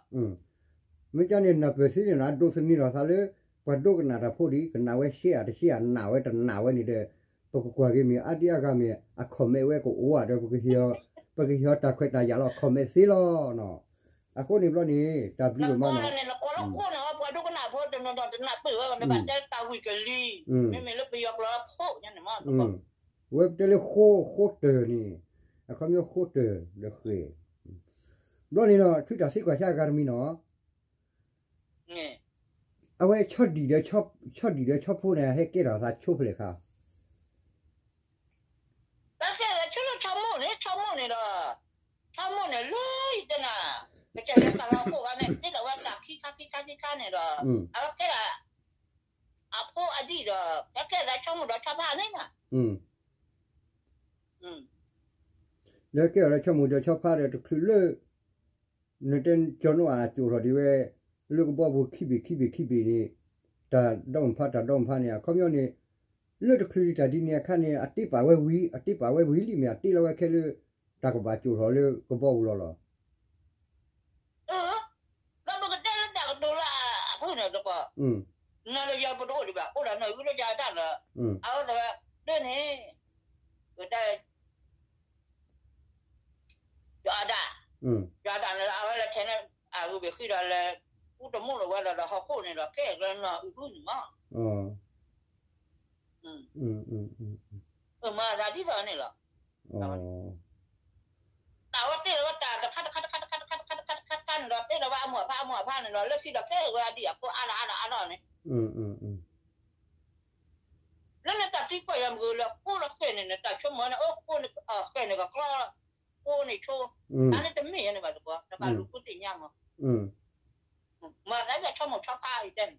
မ့ၢ်ကန့ၣ် နၢ်ပၢၢ်သ့န့ၣ်နီၤ အဒိးသန့ၤထီၣ်သးလၢ ပှၤဒိကနၣ်တၢ်ဖိဒံး ကနၣ်ဝဲရှဲဧါတရှဲဧါ နာ်ဝဲတနာ်ဝဲန့ၣ်ဒီး ပကကွၢ်က့ၤမ့ၢ် အါဒံအါဂၤမ့ၢ် အ comment ဝဲကအိၣ်ဧါဒီး ပကဟ့ၣ်အီၤတၢ်ခွဲးတၢ်ယာ်လီၤ comment သ့လီၤနီၤ. အဃိန့ၣ်ဘျီန့ၣ် တၢ်ဘျုးဒိၣ်မးနီၤ. ဝဲပတဲလၢဃိ ဃိတၢၢ်န့ၣ် အခီပညီဃိတၢၢ်န့ၣ် အခီပညီဃိတၢၢ်န့ၣ် အဝဲဆီၣ်ဒံၣ်ဒီး ဆီၣ်ဒံၣ်ဒီးဆီဖိန့ၣ် ဟဲကဲထီၣ်သးဆိဖဲလဲၣ်ခါ တၢ်ကဲထီၣ်ဆိလၢဆီမိၢ်န့ၣ် ဆီမိၢ်န့ၣ်ဒီး ဆီမိၢ်န့ၣ်လၢယတဲနၤ ကစၢ်ယွၤပာ်လီၤအခိၣ်ဂၤန့ၣ် တ့ထီၣ်ဝဲတၢ်ခံခါခံခါခံခါန့ၣ်ဒီး အဝဲကဲထီၣ် အဖိအဒံၣ်ဒီး တၢ်ကဲထီၣ်ဆီမိၢ်ဒီးဆီဖါန့ၣ်နၤ ဒီးကဲထီၣ်လၢဆီမိၢ်ဒီးဆီဖါဒီးတချုးလၢ နတဲကၠီၤနိအၤအကၠိာ်ထီၣ်ဒံးဝဲ လၢကဘီပူၤခံဘ့ၣ်ခံဘ့ၣ်ခံဘ့ၣ်န့ၣ် တၢ်ဒီမုၢ်ဖါတၢ်ဒီမုၢ်ဖါန့ၣ် အခီပညီန့ၣ် လၢတချုးဒံးတၢ်ဒ်န့ၣ်အခါန့ၣ် အတ့ပာ်ဝဲဝံၤ အတ့ပာ်ဝဲဝံၤလံမ့ၢ် အတ့လီၤဝဲခဲလၢ တၢ်ကဘၣ်ကၠိာ်ထီၣ်လၢကဘီပူၤလီၤလီၤ. ဒီးပကတဲလၢတၢ်ကတိၤလၢအဖုၣ်န့ၣ်တကီၢ်, နၤဒီးယၤပတအိၣ်ဒံးဘၣ် အိၣ်ဒီးနၢ်အုၣ်လၢယၤတၢ်လၢ အဝဲသ့ၣ်ဝဲ ဒ်န့ၣ် ပတဲ ယွၤဒၣ်, ယွၤဒၣ်န့ၣ် အဝဲလၢ ဆဲးန့ၣ် အဂုၤဘ့ၣ်ဃံဒီးလၢ ကူတမိၣ်လီၤဝဲဒီး ဒီးဟီၣ်ခိၣ်န့ၣ်ဒီး ကဲကလၢနီၢ်အုၣ်ဒူၣ်န့ၣ်မး, မၤသးဒ်သိးန့ၣ်လီၤ. တၢ်ဝဲတ့ၢ်လီၤဝဲတၢ်တခါတခါတခါတခါတခါတခါတခါတခါတခါန့ၣ်ဒီး တ့ၢ်လီၤဝဲအမိၢ်အဖါအမိၢ်အဖါန့ၣ်ဒီး လၢခံဒီးကဲဝဲအဒံၣ်အဖိအါဒီးအါဒီးအါဒီးန့ၣ် လၢနတၢ်သံကွၢ်ယၤမ့ၢ်ဂ့ၤလၢကိၢ်ဒီးဃဲၣ်န့ၣ် နတၢ်ဆိကမိၣ်န့ၣ် အိၣ်ကိၢ်န့ၣ်ဃဲၣ်န့ၣ်ကကျီ ကိၢ်န့ၣ်ဆိ တၢ်န့ၣ်တမ့ၢ်ယဲန့ၣ်ဘၣ်သကိး နဘၣ်လူၤဃုသ့ၣ်ညါမး, မၤသးဒ်ဆီမိၢ်ဆီဖါအံၤတဲန့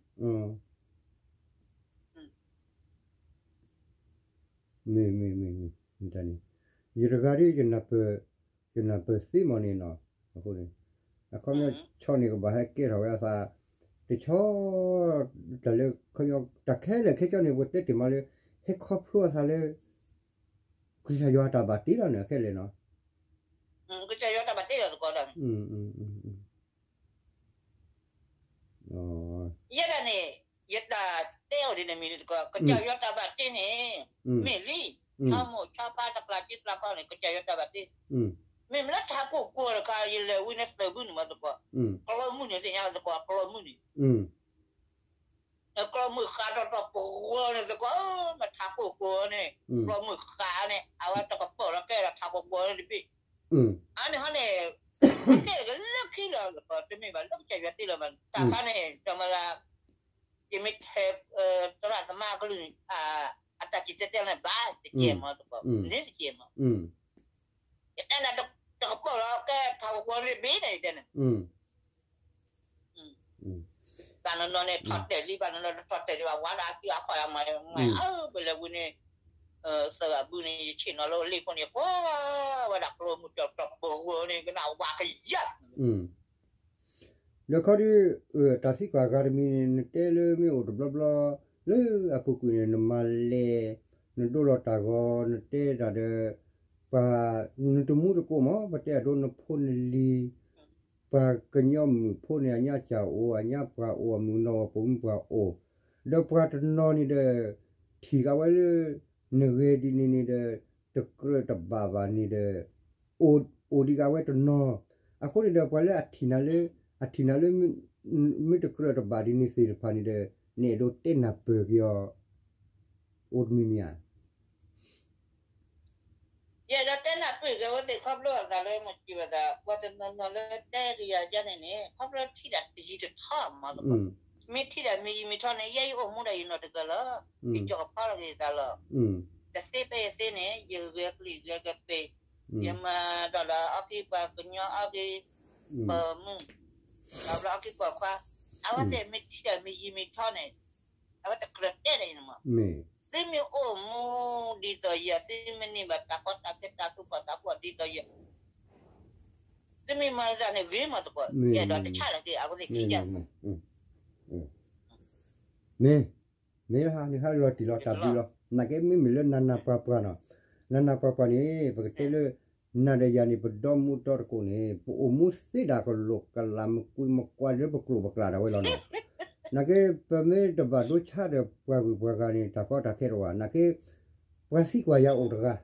ၣ် မ့ၢ်မ့ၢ်မ့ၢ်မ့ၢ် တၢ်န့ၣ် ယတဂၤဒ် ယနၢ်ပၢၢ်သ့မးန့ၣ်နီၤ, အဃိန့ၣ် အခီပညီဆီန့ၣ်ကဘၣ်ဟဲကဲထီၣ်ဝဲအသး တဆီ တၢ်လၢခီပညီ တၢ်ခဲလၢာ်ခဲဆ့န့ၣ် ပတဲတ့ၢ်မးလၢ ဟဲခီဖျိအသးလၢ ကစၢ်ယွၤတၢ်ဘၣ်တ့လီၤန့ၣ် အခဲလၢာ်နီၤ, ကစၢ်ယွၤတၢ်ဘၣ်တ့လီၤသကိးဒီး ယဲဒၣ်န့ၣ် ယတၢ်တဲအီၤဒ်န့ၣ်မ့ၢ်န့ၣ်သကိး ကစၢ်ယွၤတၢ်ဘၣ်တ့န့ၣ် မ့ၢ်လံ, ဆီမိၢ်ဆီဖါတကျးက့တကျးခီန့ၣ် ကစၢ်ယွၤတၢ်ဘၣ်တ့, မ့မ့ၢ်လၢထးခိၣ်ကိးတခါ ယလဲၤဝံန့ၣ်သၢဘုန့ၣ်မးသကိး, ကျီမုၢ်န့ၣ်သ့ၣ်ညါသကိး ကျီမုၢ်န့ၣ် ကျီမုၢ်ဃးထီၣ်ထီၣ်ပဂီၤန့ၣ်သကိး မ့ၢ်ထးခိၣ်ကိးန့ၣ် ကျီမုၢ်ဃးန့ၣ် အဝဲတကပီၤလီၤကဲဒီးထးခိၣ်ကိးန့ၣ်တဘ့ၣ်, အန့ၣ်ဟီန့ၣ် တဲတဂၤလၢခံလီၤသကိး တမ့ၢ်ဘၣ်လၢကစၢ်ယွၤတ့လီၤဘၣ် တၢ်ခါန့ၣ် တမၤလၢ ယမ့ၢ်ထဲ သရၣ်သမါကလုၢ်န့ၣ် အတၢ်စံၣ်တဲၤတဲလီၤန့ၣ် ဘၣ်တကဲမးသကိး န့ၣ်တကဲမး, ယတဲနၤ တကပီၤလီၤကဲထးခိၣ်ကိးန့ၣ်တဘ့ၣ်န့ၣ် ယတဲန့ၣ် ဘၣ်နီၢ်နီၢ်န့ၣ် ထီၣ်တဲာ်လံ ဘၣ်နီၢ်နီၢ်တထီၣ်တဲာ်လံ ဘၣ်ဝါဒၣ်အစုအခီၣ်အမၤ မၤအၢ ပလဲၤဝံန့ၣ် သၢဂၤဘုန့ၣ် ယဆ့ၣ်နီၤလၢလ့ၣ်ဖိန့ၣ် ကွၢ်ဝဲဒၣ်ကျီမုၢ်ကၠီၣ်တီၢ်ပဂီၤန့ၣ် ကနၣ်ဝါကယၢ် ဒီးခီဒုး တၢ်သံကွၢ်ဂၤတမံၤန့ၣ် နတဲလၢမ့ၢ်အိၣ်တဘျီဘျီ လၢအပူၤကွံာ်န့ၣ် နမၤလဲၤ နဒိလီၤတၢ်ဂီၤ နတဲတၢ်ဒီး ပှၤ နတမူတကိးမး ပတဲအဒိနဖိနလံၤ ပှၤကညီမုၣ်ဖိန့ၣ် အညါစၢ်အိၣ် အညါပှၤအိၣ် အမုၣ်ကနီၤပိာ်မုၣ်ပှၤအိၣ် ဒီးပှၤတနီၤန့ၣ်ဒီး ထံၣ်ဃာ်ဝဲလၢ နဂဲၤဒ်န့ၣ်န့ၣ်ဒီး တကြၢးတဘၣ်ဘၣ်န့ၣ်ဒီး အိၣ်ဒံးဃာ်ဝဲတနီၤ, အဃိန့ၣ်ဒီး ပှၤလၢအထံၣ်နၤလၢ အထံၣ်နၤလၢ မ့ၢ်တကြၢးတဘၣ်ဒ်န့ၣ်သ့ၣ်တဖၣ်န့ၣ်ဒီး နအဲၣ်ဒိးတဲနၢ်ပၢၢ်က့ၤအီၤ အိၣ်တမံၤမံၤဧါ. ယအဲၣ်ဒိးတဲနၢ်ပၢၢ်က့ၤအဝဲသ့ၣ်ခီဖျိအသးလၢ မ့ၢ်စံးဘၣ်သး ပှၤတနီၤနီၤလၢတဲကယၤယါန့ၣ်န့ၣ် ခီဖျိထံၣ်တၢ်တယံၤတထီၣ်မးသကိး, မ့ၢ်ထံၣ်တၢ်မ့ၢ်ယံၤမ့ၢ်ထီန့ၣ် ယဲယအိၣ်မူဒၣ်ယနီၢ်တဂၤလီၤ, ယကၠီၤကဖီလီၤက့ၤသးလီၤ, တသ့ဖဲယသ့န့ၣ် ယဂဲၤကလံၣ်ဂဲၤကပ့ၤ, ယမၤဒီးလၢအီၣ်က့ၤပှၤကညီအီၣ်က့ၤ ပၢ်မုၣ်, ဒီးဘျီအီၣ်က့ၤပၢ်ခွါ, အဝဲသ့ၣ်မ့ၢ်ထံၣ်တၢ်မ့ၢ်ယံၤမ့ၢ်ထီန့ၣ် အဝဲတကြၢးတဲဒီးယၤန့ၣ်မး, သုမ့ၢ်အိၣ်မူဒ်သိးယၤ သုမ့ၢ်န့ၢ်ဘၣ်တၢ်ကီတၢ်ခဲတၢ်သူၣ်ဖှီၣ်သးဖှီၣ်ဒ်သိးယၤ, သုမ့ၢ်မၤသးန့ၣ်ဂ့ၤမးသကိး, ယအဲၣ်ဒိးတဆၣ်လီၤက့ၤအဝဲသ့ၣ်ခံဂၤ မ့ၢ်, မ့ၢ်ဟါန့ၣ်ဟါလီၤတံၢ်လီၤတၢ်ဘျုးလီၤ, နာ်က့မ့မ့ၢ်လၢနၤနၤပှၤပှၤနီၤ, နၤနၤပှၤပှၤန့ၣ် ပကတဲလၢ နၤဒီးယၤန့ၣ် ပဒီမူဒီတကိးန့ၣ် ပအိၣ်မူသ့ဒၣ်ကလိာ်ကလးမကွံမကွၢ်လၢပကျိာ်ပကျါဒၣ်ဝဲလီၤနီၤ, နာ်က့ ပမ့ၢ်တဘၣ်ဒိဆါဒီးပှၤဂုၤပှၤဂၤန့ၣ် တၢ်ကီတၢ်ခဲတအိၣ်ဘၣ်, နာ်က့ ပှၤသံကွၢ်ယၤအိၣ်တဂၤ,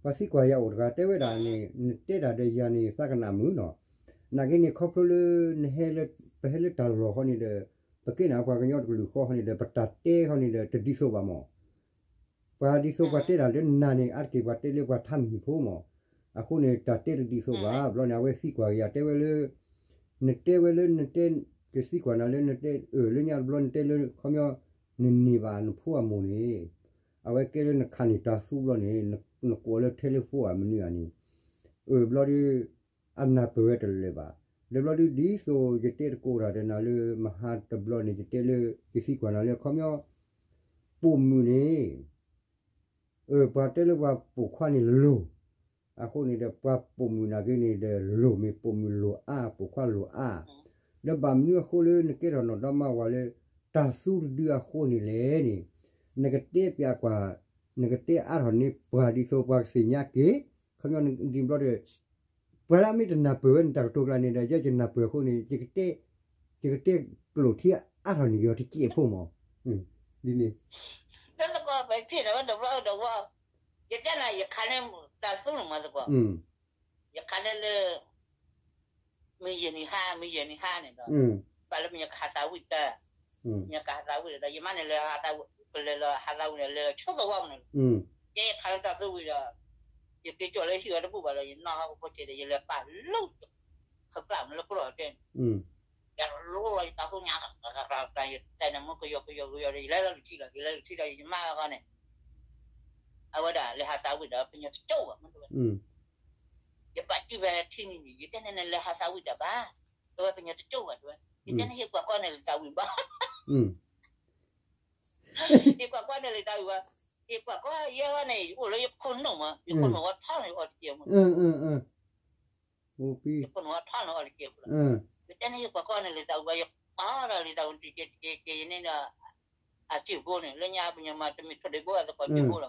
ပှၤသံကွၢ်ယၤအိၣ်တဂၤ တဲဝဲဒၣ်န့ၣ် နတဲတၢ်ဒီးယၤန့ၣ် သးကနၣ်မုာ်နီၤ, နာ်က့န့ၣ် ခီဖျိလၢ နဟဲလၢ ပဟဲလၢတၢ်လီၢ်ဃီန့ၣ်ဒီး ပကဲန့ၣ်ပှၤကညီတကလုာ်ဃီဃီန့ၣ်ဒီး ပတၢ်တဲဃီန့ၣ်ဒီး တဒ်သိးဘၣ်မး, ပှၤဒ်သိးပှၤတဲတၢ်လၢနၤန့ၣ် အါတက့ၢ်ပှၤတဲလၢပှၤထါမံၤဟံၣ်ဖိမး, အဃိန့ၣ် တၢ်တဲတဒ်သိးဘၣ်, ဘျီန့ၣ် အဝဲသံကွၢ်က့ၤယၤတဲဝဲလၢ နတဲဝဲလၢနတဲ ကသံကွၢ်နၤလၢနတဲအၢၣ်လၢညါတဘျီ နတဲလၢခီပညီ နန့ၢ်ဘၣ်နဖိအမိၢ်န့ၣ်, အဝဲကဲလၢနခးန့ၢ်တၢ်သူဘျီန့ၣ် နကိးလၢထဲလၢဖိဧါမနုၤဧါန့ၣ်, အၢၣ်ဘျီဒီး အနၢ်ပၢၢ်ဝဲတလၢာ်ဘၣ်, လၢဘျီဒုးဒ်သိးယတဲတကိးတၢ်ဒီးနၤလၢမဟါတဘျီန့ၣ် ယတဲလၢ ယသံကွၢ်နၤလၢခီပညီ ပိာ်မုၣ်န့ၣ် အၢၣ် ပှၤတဲလၢပှၤပိာ်ခွါန့ၣ်လိၤ, အဃိန့ၣ်ဒီး ပှၤပိာ်မုၣ်နာ်က့န့ၣ်ဒီး လိၤမ့ၢ်ပိာ်မုၣ်လိၤအါ ပိာ်ခွါလိၤအါ, ဒီးဘၣ်မနုၤအဃိလၢနကဲထီၣ်နီၢ်ဒီမါဝၤလၢ တၢ်သူတဒုအဃိန့ၣ်လဲၣ်န့ၣ်, နကတဲပျးကွၢ်, နကတဲအါထီၣ်န့ၢ်ပှၤဒ်သိးပှၤကသ့ၣ်ညါက့ၤ, ခီပညီဒ်ဘျီဒီး ပှၤလၢအမ့ၢ်တနၢ်ပၢၢ်ဝဲန့ၣ် တၢ်ကတိၤကျါန့ၣ်ဒီး ယဲယနၢ်ပၢၢ်အဃိန့ၣ် ယကတဲကျိာ်ထံအါထီၣ်န့ၢ်က့ၤအီၤတစဲးဖိမး, ဒ်န့ၣ် လၢသကိးပဖံးဒီးဝဲတဘျီဒီးဝဲ, ယတဲနၤ ယခးန့ၢ်တၢ်သူန့ၣ်မးသကိး, ယခးန့ၢ်လၢ မ့ၢ်ယဲၢ်နံၤဟါ မ့ၢ်ယဲၢ်နံၤဟါန့ၣ်ဒီး ဘၣ်လၢပညီကဟးသးဝံၣ်တၢ်, ပညီကဟးသးဝံၣ်ဒီး ယမါန့ၣ်လဲၤဟးသးဝံၣ် ပလဲၤလီၤဟးသးဝံၣ်န့ၣ် လဲၤဆိသဝီမနုၤ, ယဲယခးလၢတၢ်သူဝံၣ်ဒီး ယက့ၤကၠီၣ်လၢဟံၣ်အီၤတဘူၣ်ဘၣ်ဒီး ယနီၢ်ဟီၣ်ကဖိစဲးဒီး ယလဲၤပာ်လီၤ ခၢကျၣ်မနုၤလၢကရီၢ်တဲန့ၣ်, ယလိလီၤယတၢ်သူညါ ယတဲန့ၣ်မ့ၢ်ကယီကယီကယီဒီး ယလဲၤလီၤလုၢ်ထံလီၤ ယလဲၤလုၢ်ထံဒီး ယမါအဂီၢ်န့ၣ် အဝဲဒၣ်လဲၤဟးသးဝံၣ်ဒီး ပညီတကၠိၣ်ဘၣ်မ့ၢ်တဝဲ ယဘၣ်စုဖဲထံနံၤန့ၣ် ယတဲန့ၣ်န့ၣ် လဲၤဟးသးဝံၣ်တၢ်ဘၣ်, တဝဲပညီတကၠိၣ်ဘၣ်တဝဲ, ယတဲန့ၣ် ဟ့ၣ်ကွၢ်ကီန့ၣ်လံသးဝံၣ်ဘၣ်, ဟ့ၣ်ကွၢ်ကီန့ၣ်လံသးဝံၣ်ဘၣ်, ဟ့ၣ်ကွၢ်ကီယဲဝဲန့ၣ် ယအိၣ်လၢယခိၣ်နူာ်မး ယခိၣ်နူာ်ဝဲထီန့ၣ်အီၤတကဲမး ယခိၣ်နူာ်ဝဲထီန့ၣ်အီၤတကဲမး, ယတဲန့ၣ် ဟ့ၣ်ကွၢ်ကီန့ၣ်လံသးဝံၣ်ဘၣ် ယပာ်ဒီးလံသးဝံၣ်တကဲတကဲကဲ ယန့ၣ်ဒီး အစုဘိန့ၣ် လၢညါပညီမး တမ့ၢ်ထိၣ်ဒ့ဘိအသကိးစုဘိလီ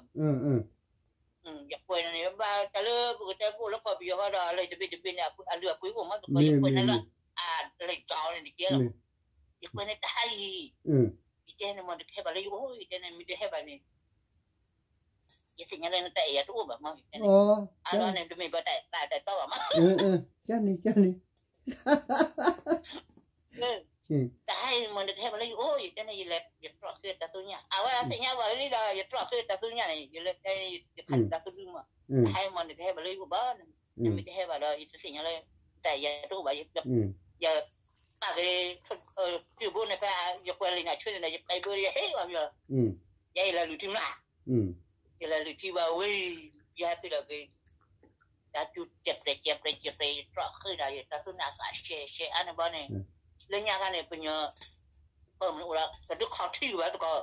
ၤ. ယကွဲးန့ၣ် ဘၣ်တၢ်လၢပကတဲပအိၣ်လၢကီၢ်ပယီၤဃီဒီး အလၢတဘ့ၣ်တဘ့ၣ်န့ၣ် အလုၢ်အပှ့ၤအိၣ်မးသကိး ယကွဲးန့ၣ်လၢ အလံာ်ကီန့ၣ်တကဲလီၤ. ယကွဲးန့ၣ်တဟါအံၤ ယတဲန့ၣ်မ့ၢ်တကဟဲဘၣ်လၢယအိၣ် ယတဲန့ၣ် မ့ၢ်တဟဲဘၣ်န့ၣ် ယသ့ၣ်ညါလၢနတၢ်အဲၣ်ယၤတအိၣ်ဘၣ်မး ယတဲန့ၣ် အါလီၤန့ၣ် တမ့ၢ်ဘၣ်တၢ်အဲၣ်တၢ်တီဘၣ်မး ကန့ၣ်ကန့ၣ် တဟါအံၤမ့ၢ်နကဟဲဘၣ်လၢယအိၣ် ယတဲန့ၣ် ယလဲၤ ယတြီၢ်ဃ့တၢ်သူညၣ် အဝဲသ့ၣ်ညါဘၣ်လံဒီး ယတြီၢ်ဃ့တၢ်သူညၣ်န့ၣ် ယလဲၤတဲ ယခးတၢ်သူဒုမး တဟါအံၤမ့ၢ်နကဟဲဘၣ်လၢယအိၣ်ဘၣ် နမ့ၢ်တဟဲဘၣ်ဒီး ယတသ့ၣ်ညါလၢ တၢ်ယၤတအိၣ်ဘၣ် ယပာ်က့ၤ စုဘိန့ၣ်ဖဲ ယကွဲးလံာ်န့ၣ်ဆၢန့ၣ်ဒီး ယပာ်ဘၢ ယဟ့ၣ်ဘၣ်မး ယဲယလဲၤလုၢ်ထံမး ယလဲၤလုၢ်ထံဘၣ်ဝံၤ ယဟဲတုၤဒီးက့ၤ တၢ်တူၢ်ကဲးပြဲးကဲးပြဲးကဲးပြဲး ယတြီၢ်ဃ့ဒီး ယတၢ်သူန့ၣ်အသးရှဲရှဲအါန့ၣ်ဘီန့ၣ် လၢညါခါန့ၣ် ပညီ ပၢ်မုၣ်အိၣ်ဒီး တဒုခီၣ်ထံးဘၣ်သကိး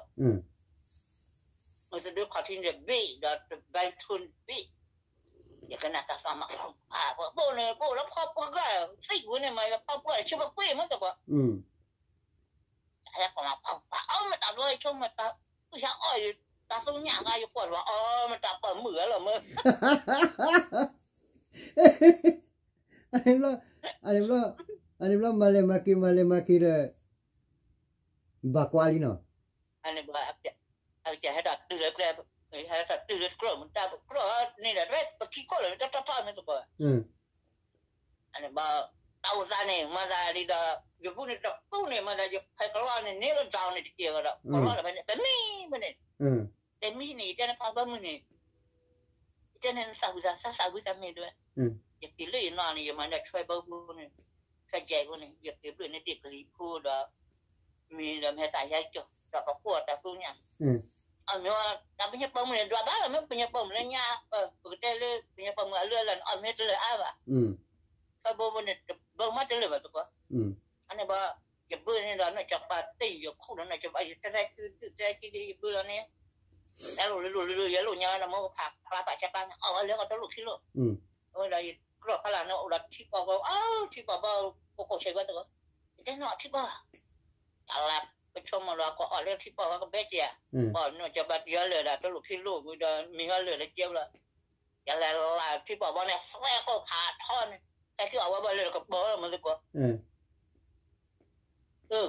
တဒုခီၣ်ထံးန့ၣ်ဘ့ၣ်ဒီး တဘဲထူန့ၣ်ဘ့ၣ် ယကနၣ်တၢ်သးမး ပဘိၣ်န့ၣ် ဘိၣ်လၢဖီပှၤဂၤ သံဝဲန့ၣ်မး ဖီပှၤဂၤ ဆၢပှၤကွ့ၢ်မးသကိး တၢ်ဟဲကီးမး ပှၤပှၤအီၣ်မတၤဘျီ ယဆိကမိၣ်တၢ် အီၣ်ယတၢ်သူညၣ်ဂၤ ယကွၢ်လီၤ အီၣ်မတၤပှၤမုၣ်ဂၤလီၤမး အန့ၣ်ဘျီ အန့ၣ်ဘျီ အန့ၣ်ဘျီ မၤလဲၤမၤက့ၤ မၤလဲၤမၤက့ၤဒီး ဘၣ်ကွၢ်လံနီၤ အန့ၣ်ဘျီ အကဟဲတၢ်တုၤလၢကျဲ ဟဲတၢ်တုၤလၢတကြၢး မတၢ်ကြၢးန့ၣ်ဒီး ပခံခီၣ်လၢၤ တထီၣ်ထီၣ်မ့ၢ်သကိး အန့ၣ်ဘၣ် တၢ်အိၣ်သးန့ၣ် မၤသးဒ်သိး ယဘူၣ်န့ၣ်တပူၤန့ၣ် မၤသးယဖဲကလီန့ၣ် န့ၢ်လၢဒၣ်န့ၣ်တက့ၢ်ဒီး ကလီလၢဖဲန့ၣ် ပမံမ့ၢ်န့ၣ် ပမံန့ၣ် ယတဲန့ၣ် ပှၤဘၣ်မုၢ်န့ၣ် ယတဲန့ၣ် နသးဝံၣ်သး သးဝံၣ်သးမ့ၢ်ဒၣ် ယက့ၤလၢယနီၢ်န့ၣ် ယမၤဒီးဆွဲဘီဖိန့ၣ် ဆွဲကဲးဖိန့ၣ် ယက့ၤဘျုးန့ၣ်ဒ့ၣ်ကလံၤဖိဒီး မ့ၢ်ဒီးမ့ၢ်သးယါကၠီၤ ဒီးကဖှိၣ်တၢ်သူညါ အမ့ၢ်ဝဲ တၢ်ပညိၣ်ပၢမုၣ်န့ၣ် ဒွးဘၣ်လီၤ မ့ၢ်ပညိၣ်ပၢမုၣ်လၢညါ ပကတဲလၢ ပညိၣ်ပၢမုၣ်အလုၢ်အလၢ်န့ၣ် အီၣ်မ့ၢ်တလၢာ်အါဘၣ် ဆွဲဘီဖိန့ၣ် တဘၣ်မ့ၢ်တလၢာ်ဘၣ်သကိး အန့ၣ်ဘၣ် ယဘုန့ၣ်ဒီး နီၢ်ကၠီၤပၤတ့ၢ်ယခိၣ်ဒီး နီၢ်ကၠီၤပၤ ယတဲဒၣ်ကုဒု တဲဒၣ်ကုဒု ယဘုလီၤန့ၣ် တၢ်လိၣ်လၢလိၣ်လၢလိၣ် ယလိၣ်ညါဝဲဒီး မိၢ်ကဖးဖျါပာ်ဆၢပာ်န့ၣ် အီၣ်ဝဲလၢကီၢ်တလိၣ်ခံလိၣ် အဝဲဒီးယကြၢးဖးလၢ်န့ၣ် အိၣ်ဒီးထံပီၢ်ဘီ အထံပီၢ်ဘီ ကိးကိးဆဲးဝဲသကိး ယတဲနီၢ်ထံပီၢ် တၢ်လၢပဆိကမိၣ်ဒီး ကအီၣ်လၢထံပီၢ်ဘီကဘဲက့ၤဧါ အီၣ်နီၢ်ကၠီၤပၤတ့ၢ်အီၤလၢာ်ဒီး တလိၣ်ခံလိၣ်ဝံၤဒီး မံၤဟီလၢာ်ဒီးကဲဘျီ ယလဲၤလၢထံပီၢ်ဘီန့ၣ် သဲကိၢ်ဖးထီန့ၣ် သဲက့ၤအီၣ်ဝဲဘၣ်လၢာ်ကပီၤလီၤမ့ၢ်သကိး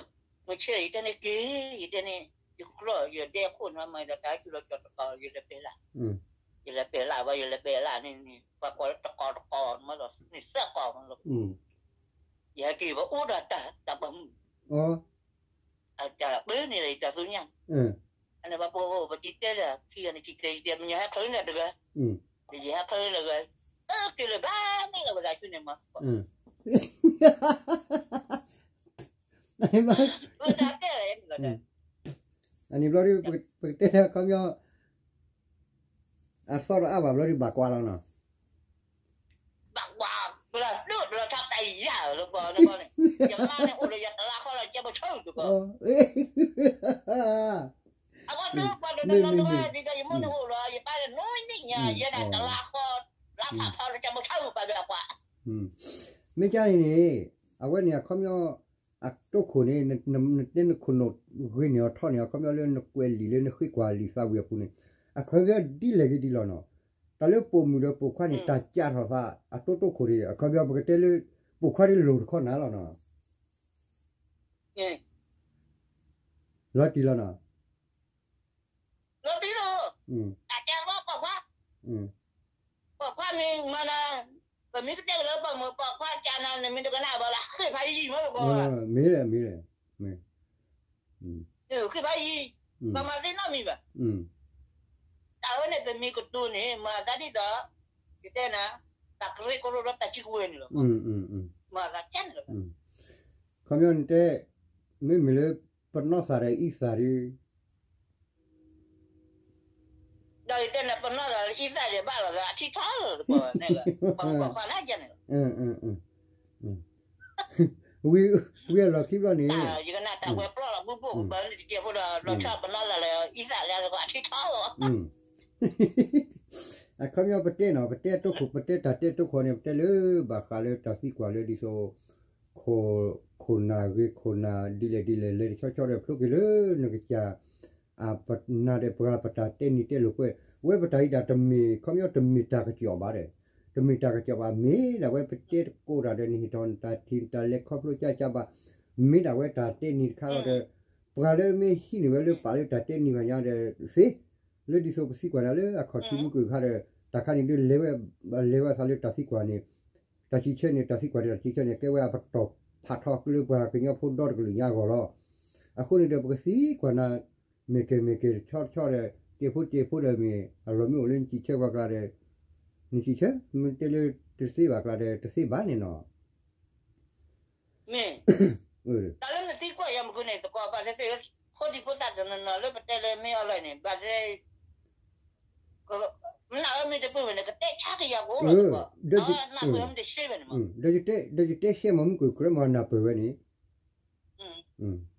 မုၢ်ဆ့ၣ် ယတဲန့ၣ်က့ၤ ယတဲန့ၣ် ယကြၢး ယဒဲခိၣ်န့ၣ်မၤဒီး တၢ်စူၤလီၤကၠီၤတကီၢ် ယလဲၤပဲာ်လၢ် ယလဲၤပဲာ်လၢ်ဘၣ် ယလဲၤပဲာ်လၢ်န့ၣ်န့ၣ် ပှၤကိးလၢတကီၢ်တကီၢ်မးဒီး န့ၣ်သၢကီၢ်မးလီၤ ယဟဲက့ၤပအိၣ်ဒီးတၢ်တၢ်ပှၤမုၣ် တၢ်ပၢန့ၣ်လၢယတၢ်သူညါ အန့ၣ်ဘၣ်ပအိၣ်ပတံၤတဲလၢခံဂၤန့ၣ် ခံကျဲယတဲ မ့ၢ်ညါဟဲခၢလၢနတဂၤ ယဟဲခၢလၢနဂၤ အက့ၤလၢဘၣ်န့ၣ်လၢပသးဆူန့ၣ်မး အန့ၣ်ဘျီ အန့ၣ်ဘျီဒီး ပကတဲခီပညီ အသီၣ်ဒီးအါဘၣ်ဘျီဒီး ဘၣ်ကွၢ်လီၤနီၤ ဘၣ်ကွၢ် ဘျီဒိၣ်ဘျီထီၣ်တၢ်ယၤလၢပှၤန့ၣ်ဘီန့ၣ် ယမါန့ၣ်အိၣ်လၢယတလါဃီလီၤ ကဲပဆိကီး အဝဲဒိၣ်ပှၤတနီၤနီၤတဝဲ ဒ်သိးယမိၢ်န့ၣ်အိၣ်လီၤ ယပၢ်န့ၣ်နိၣ်န့ၣ်ညါ ယဲဒၣ်တလါဃီ လါဖးဖီလၢကဲပဆိကီး ပှၤဒီးပှၤ မ့ၢ်ကန့ၣ်န့ၣ် အဝဲန့ၣ်အခီပညီ အတိၢ်ခိၣ်န့ၣ် နတဲနခိၣ်နူာ်ဂ့ၤန့ၢ်အီၤထီၣ်န့ၣ် အခီပညီလၢနကွဲးလံာ်လၢနဃ့ကွၢ်လံာ်သးဝံၣ်အပူၤန့ၣ် အခီပညီဒ်လဲၣ်ဂ့ၤဒ်လီၤနီၤ တၢ်လၢပိာ်မုၣ်ဒီးပိာ်ခွါန့ၣ် တၢ်ကးထီၣ်သးအတိၢ်တိၢ်ခိၣ်န့ၣ် အခီပညီပကတဲလၢ ပိာ်ခွါဒ်လိၣ်တခီနၤလီၤနီၤ လီၤတံၢ်လီၤနီၤ လီၤတံၢ်လီၤ တၢ်ကဲလီၤပိာ်ခွါ ပိာ်ခွါမ့ၢ်မၤနၤ ပမ့ၢ်ကတဲကလၢပှၤမုၣ်ပိာ်ခွါကနၤ နမ့ၢ်တကနၣ်ဘၣ်လၢ ဃ့ၢ်ဖးယံာ်မ့ၢ်လၢကီးဘၣ်, မ့ၢ်လဲၣ် မ့ၢ်လဲၣ်, ဃ့ၢ်ဖးယံာ်, ပှၤမၤသ့နီတမံၤဘၣ်. တၢ်ဝဲန့ၣ် ပမ့ၢ်ကတိၤန့ၣ် မၤသးဒ်သိး ယတဲနၤ, တၢ်ကရၢကရိဒီးတၢ်စုကဝဲၤန့ၣ်လီၤ. မၤသးကန့ၣ်လီၤ. ခီပညီနတဲ, မ့မ့ၢ်လၢ ပနီၢ်သးဒီးအံသးဒီး ဒီးယတဲနၤ ပနီၢ်သးဒီးအံသးဒီးဘၣ်လီၤသး အထံထီၣ်လီၤတကီၢ်န့ၣ်, ပှၤမုၣ်ပိာ်ခွါန့ၣ်ကန့ၣ်လီၤ. ဝံၤအလီၢ်ခံဘျီန့ၣ်, ယကနၣ်တၢ်ဝဲပျီလီၤ ဘူဘိၣ်ကဘၢန့ၣ်တကဲးဖိဒီး လီၤဆီပနီၢ်သးလၢအံသးလၢ အထံထီၣ်လီၤ. အခီပညီပတဲနီၤ ပတဲတိခိၣ် ပတဲတၢ်တဲတိခိၣ်န့ၣ် ပတဲလၢဘၣ်ဃးလၢတၢ်သံကွၢ်လၢဒ်သိး ခိၣ်နၢ်ဂ့ၤ ခိၣ်နၢ်ဒ်လဲၣ်ဒ်လဲၣ် လဲၤတဆီဆီဒီးဖျိက့ၤလၢနကစၢ် အပနၢ်ဒီးပှၤပတၢ်တဲနံၤတဲလိာ်ကွဲ, ဝဲပတၢ်အံၤဒၣ်တမ့ၢ် ခီပညီတမ့ၢ်တၢ်ကစီၣ်ဘၣ်ဒီး, တမ့ၢ်တၢ်ကစီၣ်ဘၣ် မ့ၢ်ဒၣ်ဝဲပတဲတကိးတၢ်ဒီး နဟ့ၣ်ထီၣ်နတၢ်ထံၣ်နတၢ်လဲၤခီဖျိကၢကၢဘၣ်, မ့ၢ်ဒၣ်ဝဲတၢ်တဲနံၤတခါလီၤဒီး, ပှၤလၢမ့ၢ်ဟံးန့ၢ်ဝဲလၢပာ်လၢတၢ်တဲနံၤဘၣ်ညါဒီးသ့, လၢဒ်သိးပသံကွၢ်နၤလၢအခီၣ်ထံးမုၢ်ကွံာ်အခါဒီး တၢ်ခါန့ၣ်ဒုးလဲၤဝဲ, လဲၤဝဲအသးလၢတၢ်သံကွၢ်န့ၣ်, တၢ်စံးဆၢန့ၣ် တၢ်သံကွၢ်န့ၣ် တၢ်စံးဆၢန့ၣ် ကဲဝဲအပတီၢ်ဖးထီကျၢပှၤကညီဖိဒီတကလုာ်ညါအဂီၢ်လီၤ. အဃိန့ၣ်ဒီး ပကသံကွၢ်နၤ မ့ၢ်ကဲၤမ့ၢ်ကဲၤတဆီတဆီဒီး တကဲးဖိတကဲးဖိဒီးမ့ၢ် အလီၢ်မ့ၢ်အိၣ်လၢနစံးဆၢပှၤကျါဒီး နစံးဆၢ မ့ၢ်တဲလၢတသ့ဘၣ်ကျါဒီး တသ့ဘၣ်န့ၣ်နီၤ. မ့ၢ် တၢ်လၢနသံကွၢ်ယၤမ့ၢ်ဂ့ၤန့ၣ် သကိးဘၣ်သ့ၣ်သ့ၣ် ဖိဒံဖိသၣ်တနီၤနီၤလၢပတဲလၢမ့ၢ်အီၤလီၤန့ၣ် ဘၣ်သ့ၣ် မနၢ်အၢမ့ၢ်တပၢၢ်ဝဲန့ၣ် ကတဲဆါက့ၤယၤကအိၣ်လီၤသကိး, နၢ်ပၢၢ်မ့ၢ်တရှဲဝဲန့ၣ်မး, ဒီးယတဲရှဲမးမုၢ်ကွံာ်ကြၢးမးနၢ်ပၢၢ်ဝဲန့ၣ်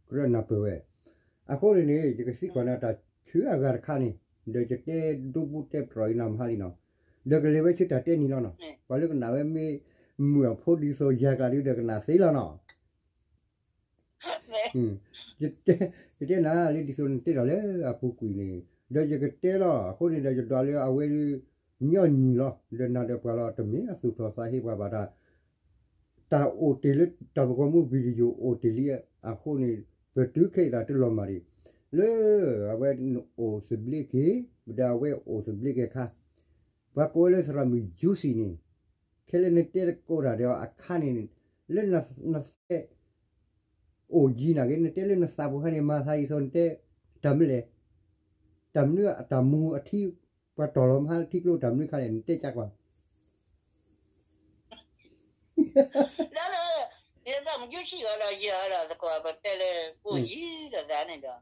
ကြၢးနၢ်ပၢၢ်ဝဲ, အဃိန့ၣ်န့ၣ် ယကသံကွၢ်နၤတၢ်ဆၢအဂၤတခါန့ၣ်, ဒီးယတဲဒိပူတဲပတြၢၤအံၤနၤမဟါလံနီၤ, ဒီးကလဲၤဝဲဆူတၢ်တဲနံၤလီၤနီၤ, ပှၤလၢကနၣ်ဝဲမ့ၢ်မုာ်အဖိဒ်သိးယၤကျါဒုဒီးကနၣ်သ့လီၤနီၤ. ယတဲနၤလၢဒ်သိးနတဲထီၣ်လၢအပူၤကွံာ်န့ၣ်, ဒီးယကတဲလီၤ အဃိန့ၣ်ဒီးယဒွးလၢအဝဲဒု ညီနုၢ်လီၤ ဒီးနၤဒီးပှၤလီၤ တမ့ၢ်အသူၣ်ထီၣ်သးဟ့ပှၤဘၣ်တၢ် တၢ်အိၣ်တ့ၢ်လၢတၢ်ပကီၢ်မူ video အိၣ်တ့ၢ်လံ, အဃိန့ၣ် ပတုၤခဲအံၤတၢ်တလီၤမၢ်ဒံး, လၢအဝဲအိၣ်သဘျ့က့ၤ, ဒီးအဝဲအိၣ်သဘျ့က့ၤအခါ, ပှၤကိးဝဲလၢသရၣ်မုၣ်ယူစံၣ်န့ၣ်, ခဲလၢနတဲတကိးတၢ်ဒီးအခါန့ၣ်, လၢနသး အိၣ်ယံၤနာ်က့ နတဲလၢနသးပူၤခါန့ၣ် မၤသးဒ်သိးနတဲ တၢ်မနုၤလဲၣ်, တၢ်မနုၤအတၢ်မူအထံ ပှၤတီၢ်လီၤမဟါထံကျိတၢ်မနုၤခါလဲၣ် နတဲကကွၢ် လၢ ယသရၣ်မုၣ်ယူစံၣ်အီၤဒီး ယၤဒီးသကိး ပတဲလၢ အိၣ်ယံၤဒီးသးန့ၣ်ဒီး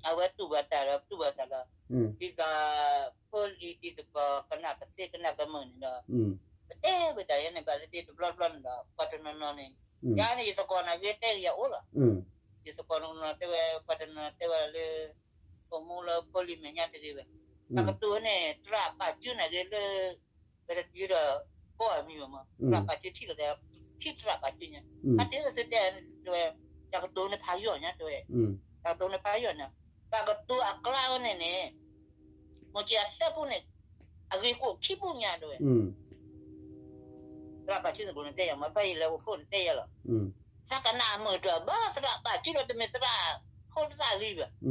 အဝဲတူၢ်ဘၣ်တၢ်ဒီးတူၢ်ဘၣ်တၢ်လီၤ, ဒ်သိး ဖိလံၤဒ်သကိး ကနၣ်ကသ့ကနၣ်ကမုာ်န့ၣ်ဒီး ပတဲဝဲတၢ်ယဲန့ၣ် ဘၣ်သ့ၣ်သ့ၣ်တဘျီဘျီန့ၣ်ဒီး ပှၤတနီၤနီၤန့ၣ် ယၤန့ၣ် ယသကိးနာ်က့တဲကယၤအိၣ်လီၤ, ယသကိးနီၤနီၤတဲဝဲ ပှၤတနီၤနီၤတဲဝဲဒၣ်လၢ ပမိၢ်လၢဖိလံၤမဲာ်ညါတဂ့ၤဘၣ်, တၢ်ကတိၤန့ၣ် သရၣ်ပာ်စုနာ်က့လၢ ပတယုၢ်ဒီး ကိးအမံၤဘၣ်မး သရၣ်ပာ်စုထံၣ်လီၤသး ထံၣ်သရၣ်ပာ်စုညါ, အတဲလၢသုတဲတဲဝဲ တၢ်ကတိၤန့ၣ်ဖးယိာ်ညါတဲဝဲ, တၢ်ကတိၤန့ၣ်ဖးယိာ်ညါ, တၢ်ကတိၤအကျါဝဲန့ၣ်န့ၣ် မိၢ်က့အသၢပူန့ၣ် အဂ့ၤကအိၣ်ခံပူညါတဲဝဲ သရၣ်ပာ်စုသကိးန့ၣ်တဲယၤမး ဖဲယလဲၤအိၣ်ခိၣ်န့ၣ်တဲယၤလီၤ, သးကနၣ်အမုာ်တၢ်ဘၣ် သရၣ်ပာ်စုဒီးတမ့ၢ်သရၣ်ဖိသၣ်လံဘၣ်,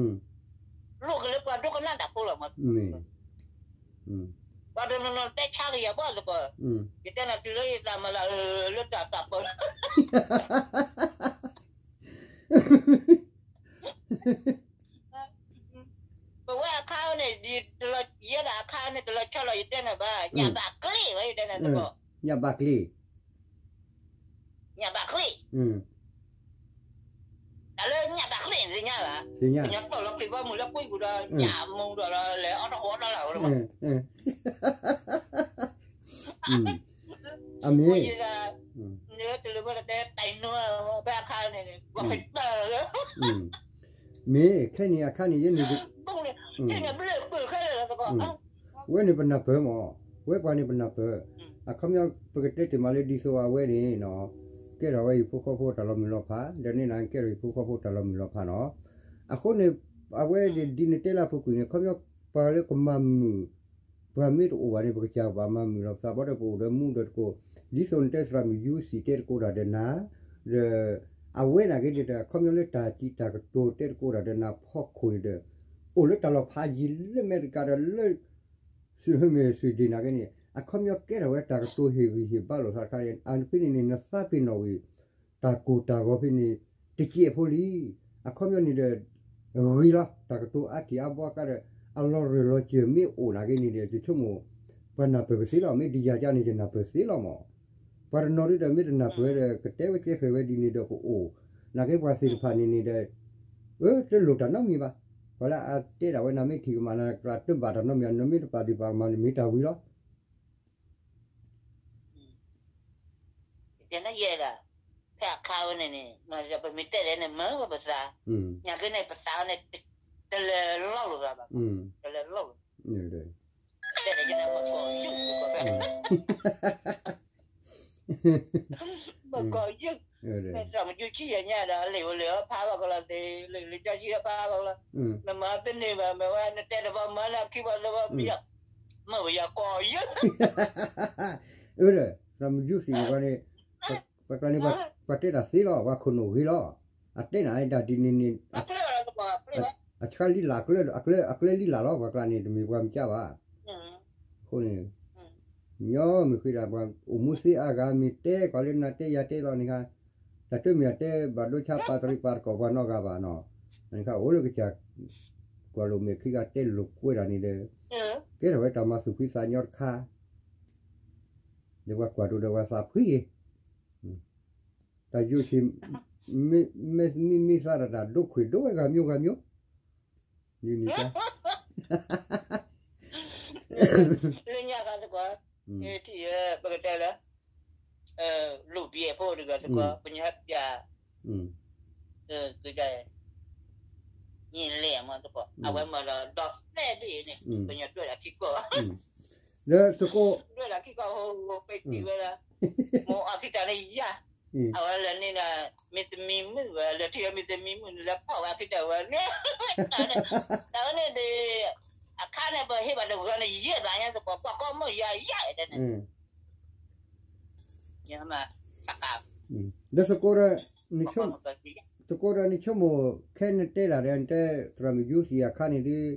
လိၣ်ကလၢပှၤဒိကနၣ်တၢ်ဖိလီၤမး, ပှၤတနီၤနီၤတဲဆါကယၤဘၣ်သကိး, ယတဲနၤတုၤလၢယသးမၤလၢလၢတၢ်တၢ်ပၢ ပဝဲအခါန့ၣ် ယဲဒၣ်အခါန့ၣ် တလီၤဆီလီၤ ယတဲနၤဘၣ် ညၣ်ဘၣ်ကျ့ဝဲ ယတဲနၤသကိး, ညၣ်ဘၣ်ကျ့, ညၣ်ဘၣ်ကျ့, တၢ်လၢညၣ်ဘၣ်ကျ့န့ၣ်သ့ၣ်ညါဘၣ်, ကညီတီၢ်လီၤကျ့ဘီမုၢ်လၢကွံပူၤဒီး ညၣ်မူဒီးလီၤ လဲၤအီၣ်တၢ်ဃီအီၣ်တၢ်လၢ်ဝဲလီၤ, အမ့ၢ် တလၢဘၣ်တဲတၢ်နီၤ ဖဲအခါန့ၣ် ပှၤဖဲတၢ်လၢ မ့ၢ်ခဲန့ၣ်အခါန့ၣ် ယဲန့ၣ် ခဲန့ၣ်ဘျၢၣ်ပၢၢ်ခဲလၢာ်လီၤသကိး, ဝဲန့ၣ်ပနၢ်ပၢၢ်မး, ဝဲပှၤန့ၣ်ပနၢ်ပၢၢ်, အခီပညီ ပကတဲတ့ၢ်မးလၢဒ်သိးအဝဲန့ၣ်နီၤ, ကဲထီၣ်ဝဲဟံၣ်ဖိဃီဖိတၢ်လီၤမုၢ်လီၤဖး, ဒီးန့ၣ်နၤကဲထီၣ်ဟံၣ်ဖိဃီဖိတၢ်လီၤမုၢ်လီၤဖးနီၤ, အဃိန့ၣ် အဝဲဒ်နတဲလၢအပူၤကွံာ်န့ၣ် ခီပညီ ပှၤလၢကမၤမုာ် ပှၤမ့ၢ်တအိၣ်ဘၣ်န့ၣ် ပကစၢ်ဘၣ်မၤမုာ်လီၤပသးဘၣ်ဒီး ပအိၣ်ဒီးမူဒီးတကိး, ဒ်သိးနတဲသရၣ်မုၣ်ယူစံၣ်တဲတကိးတၢ်ဒီးနၤ, ဒီး အဝဲနာ်က့ဒီး ခီပညီလၢတၢ်စံးတၢ်ကတိၤတဲတကိးတၢ်ဒီးနၤဖီခိၣ်န့ၣ်ဒီး အိၣ်လၢတၢ်လီၤဖးယံာ်လၢအမဲရကၤဒီးလၢ သုးမ့ၢ်သုးဒ့ၣ်နာ်က့န့ၣ် အခီပညီကဲထီၣ်ဝဲတၢ်ကတိၤဟ့ၣ်ဂံၢ်ဟ့ၣ်ဘါလိာ်သးတခါန့ၣ် အဖဲန့ၣ်န့ၣ် နသးပ့ၤနီၣ်ဝံၤ တၢ်ကိၢ်တၢ်ဂီၤဖဲန့ၣ် တစဲးဖိလံ. အခီပညီန့ၣ်ဒီး ဂ့ၤလီၤ တၢ်ကတိၤအါထံၣ်အါဘီအကျါဒီး အလီၤရၢၢ်လီၤစၢၤမ့ၢ်အိၣ်နာ်က့န့ၣ်ဒီး ယဆိကမိၣ် ပှၤနၢ်ပၢၢ်ကသ့လီၤ. မ့ၢ်ဒ်ယၤကန့ၣ် ယနၢ်ပၢၢ်သ့လီၤမး. ပှၤတနီၤဒုဒီး မ့ၢ်တနၢ်ပၢၢ်ဒီး ကတဲဝဲကဲဃဲၤဝဲဒ်န့ၣ်ဒီးကအိၣ်, နာ်က့ပှၤသ့ၣ်တဖၣ်န့ၣ်န့ၣ်ဒီး အၢ တလိၣ်တၢ်နီတမံၤဘၣ်. ပှၤလၢအတဲဒၣ်ဝဲ နမ့ၢ်ထံၣ်ကမၣ်နၤ ကြၢးတဘၣ်တၢ်နီတမံၤ နမ့ၢ်တပာ်ဒုၣ်ပာ်ကမၣ်န့ၣ် မ့ၢ်တၢ်ဝံၤလီၤ. ယဲဒၣ် ဖဲအခါဝဲန့ၣ်န့ၣ် ပမ့ၢ်တဲလဲၣ်န့ၣ် မၤဝဲပသး, ညါက့န့ၣ် ပသးဝဲန့ၣ် တလဲၤလီၤလိာ်သးဘၣ်, တလဲၤလီၤလိာ်, တဲလဲၣ်ယဲန့ၣ် ပကိးယုၢ်, ပကိးယုၢ်, သရၣ်မုၣ်ယူၢ်ဆံယဲၢ်ညါဒီး အလံာ်အိၣ်လံာ်အီၤဖးဘၣ်ကလီၤသ့, လံာ်လံာ်ကၠီဆံဒီးဖးဘၣ်ကလီၤ, နမၤတန့ၢ်ဘၣ် မ့ၢ်ဝဲနတဲတဘီမၤလၢခံဘီသၢဘီပယီၤ, မ့ၢ်ပယီၤကိးယုၢ်, အၢ သရၣ်မုၣ်ယူၢ်ဆံန့ၣ် ပှၤန့ၣ် ပှၤကျါန့ၣ် ပှၤတဲတၢ်သ့လီၤ ပှၤခိၣ်နူာ်ဂ့ၤလီၤ, အတဲနၤဒၣ်ဒ်န့ၣ်န့ၣ် အဆှါလံလၢ် အကျဲလံလၢ်လီၤ ပှၤကျါန့ၣ် တမ့ၢ်ပှၤမ့ၢ်ကၢ်ဘၣ်. အဃိန့ၣ် ညီမ့ၢ်ဃ့ဒၣ်ပှၤအိၣ်မူသ့အါဂၤ မ့ၢ်တဲကွၢ်လၢနၤတဲယၤတဲလီၤန့ၣ်ခါ, တၢ်တမ့ၢ်အတဲဘၣ်ဒိဆါပာ်တရံးပာ်တကီၢ်ပှၤနီတဂၤဘၣ်နီၤ, န့ၣ်ခါအိၣ်လၢကစၢ် ကွၢ်လိာ်မဲာ်ခံဂၤတဲလိာ်ကွဲးတၢ်န့ၣ်ဒီး ကဲထီၣ်ဝဲတၢ်မၤသူၣ်ဖှံသးညီတခါ, ဒီးပှၤကွၢ်ဒိၣ်ဒီးပှၤသးဖှံဂ့ၤ, တၢ်ယိၣ်ဆံး မ့ၢ်မ့ၢ်သးတၢ်တၢ်ဒိခွံာ်ဒိဝဲဂၤမျိုးဂၤမျိုး, ဒ်န့ၣ် လၢညါခါသကွၢ်, ထံၣ်ပကတဲလၢ လူၤဘျဲၣ်ဖိတဂၤသကွၢ် ပညါပျၢ် ကဒဲ ညံလဲၣ်မးသကွၢ် အဝဲမၤဒီးဒီးသဲဘ့ၣ်န့ၣ် ပညါတွဲၣ်လၢခံကီၢ် လၢသကိး တွဲၣ်လၢခံကီၢ်ဟိ ပထံၣ်ဝဲဒၣ် မိၢ်အီၤခံတၢ်န့ၣ်ယၤ အဝဲလၢန့ၣ်ဒီး မ့ၢ်သမံမုၣ်ဝဲ လၢထံၣ်ဝဲမ့ၢ်သမံမုၣ်န့ၣ် လၢဖီၣ်ဝဲအခံတၢ်ဝဲန့ၣ် တၢ်ဝဲန့ၣ်ဒီး အခါန့ၣ် ပဟ့ၣ်ဘၣ်တဂၤန့ၣ် ယဲၢ်ဘၣ်ညါသပှၢ် ပှၤကိးမုၣ်ယၤယၤတဲန့ၣ် ဒီးသကိးဒီး သကိးဒီးနဆိကမိၣ် ခဲနတဲဒၣ်ဒီး နတဲသရၣ်မုၣ်ယူစံအခါန့ၣ်ဒီး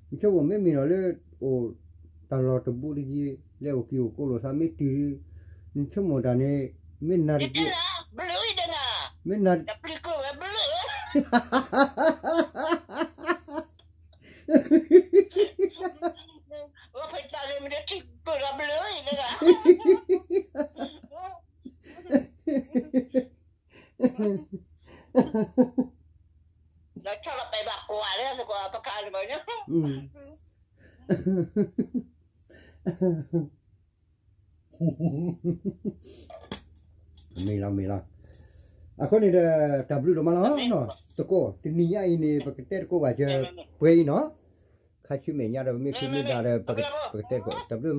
နဆိကမိၣ်မ့မ့ၢ်ဒီးလၢ အိၣ်တၢ်လီၢ်တဘူးတယံၤ လၢအိၣ်က့ၤအိၣ်ကိးလိာ်သးမ့ၢ်တုၤဒီး နဆိကမိၣ်တၢ်န့ၣ် မ့ၢ်နၤတက့ၢ် မ့ၢ်နၤ မ့ၢ်လီၤမ့ၢ်လီၤ. အဃိန့ၣ်ဒီး တၢ်ဘျုးဒိၣ်မးလီၤနီၤ သကိး တနံၤညါအံၤန့ၣ် ပကတဲသကိးဘၣ်စၢၤ ပှဲၤအံၤနီၤ ခါဆူမဲာ်ညါဒီး ပမ့ၢ်ခံမ့ၢ်ဒၣ်ဒီး ပကတဲသကိး တၢ်ဘျုး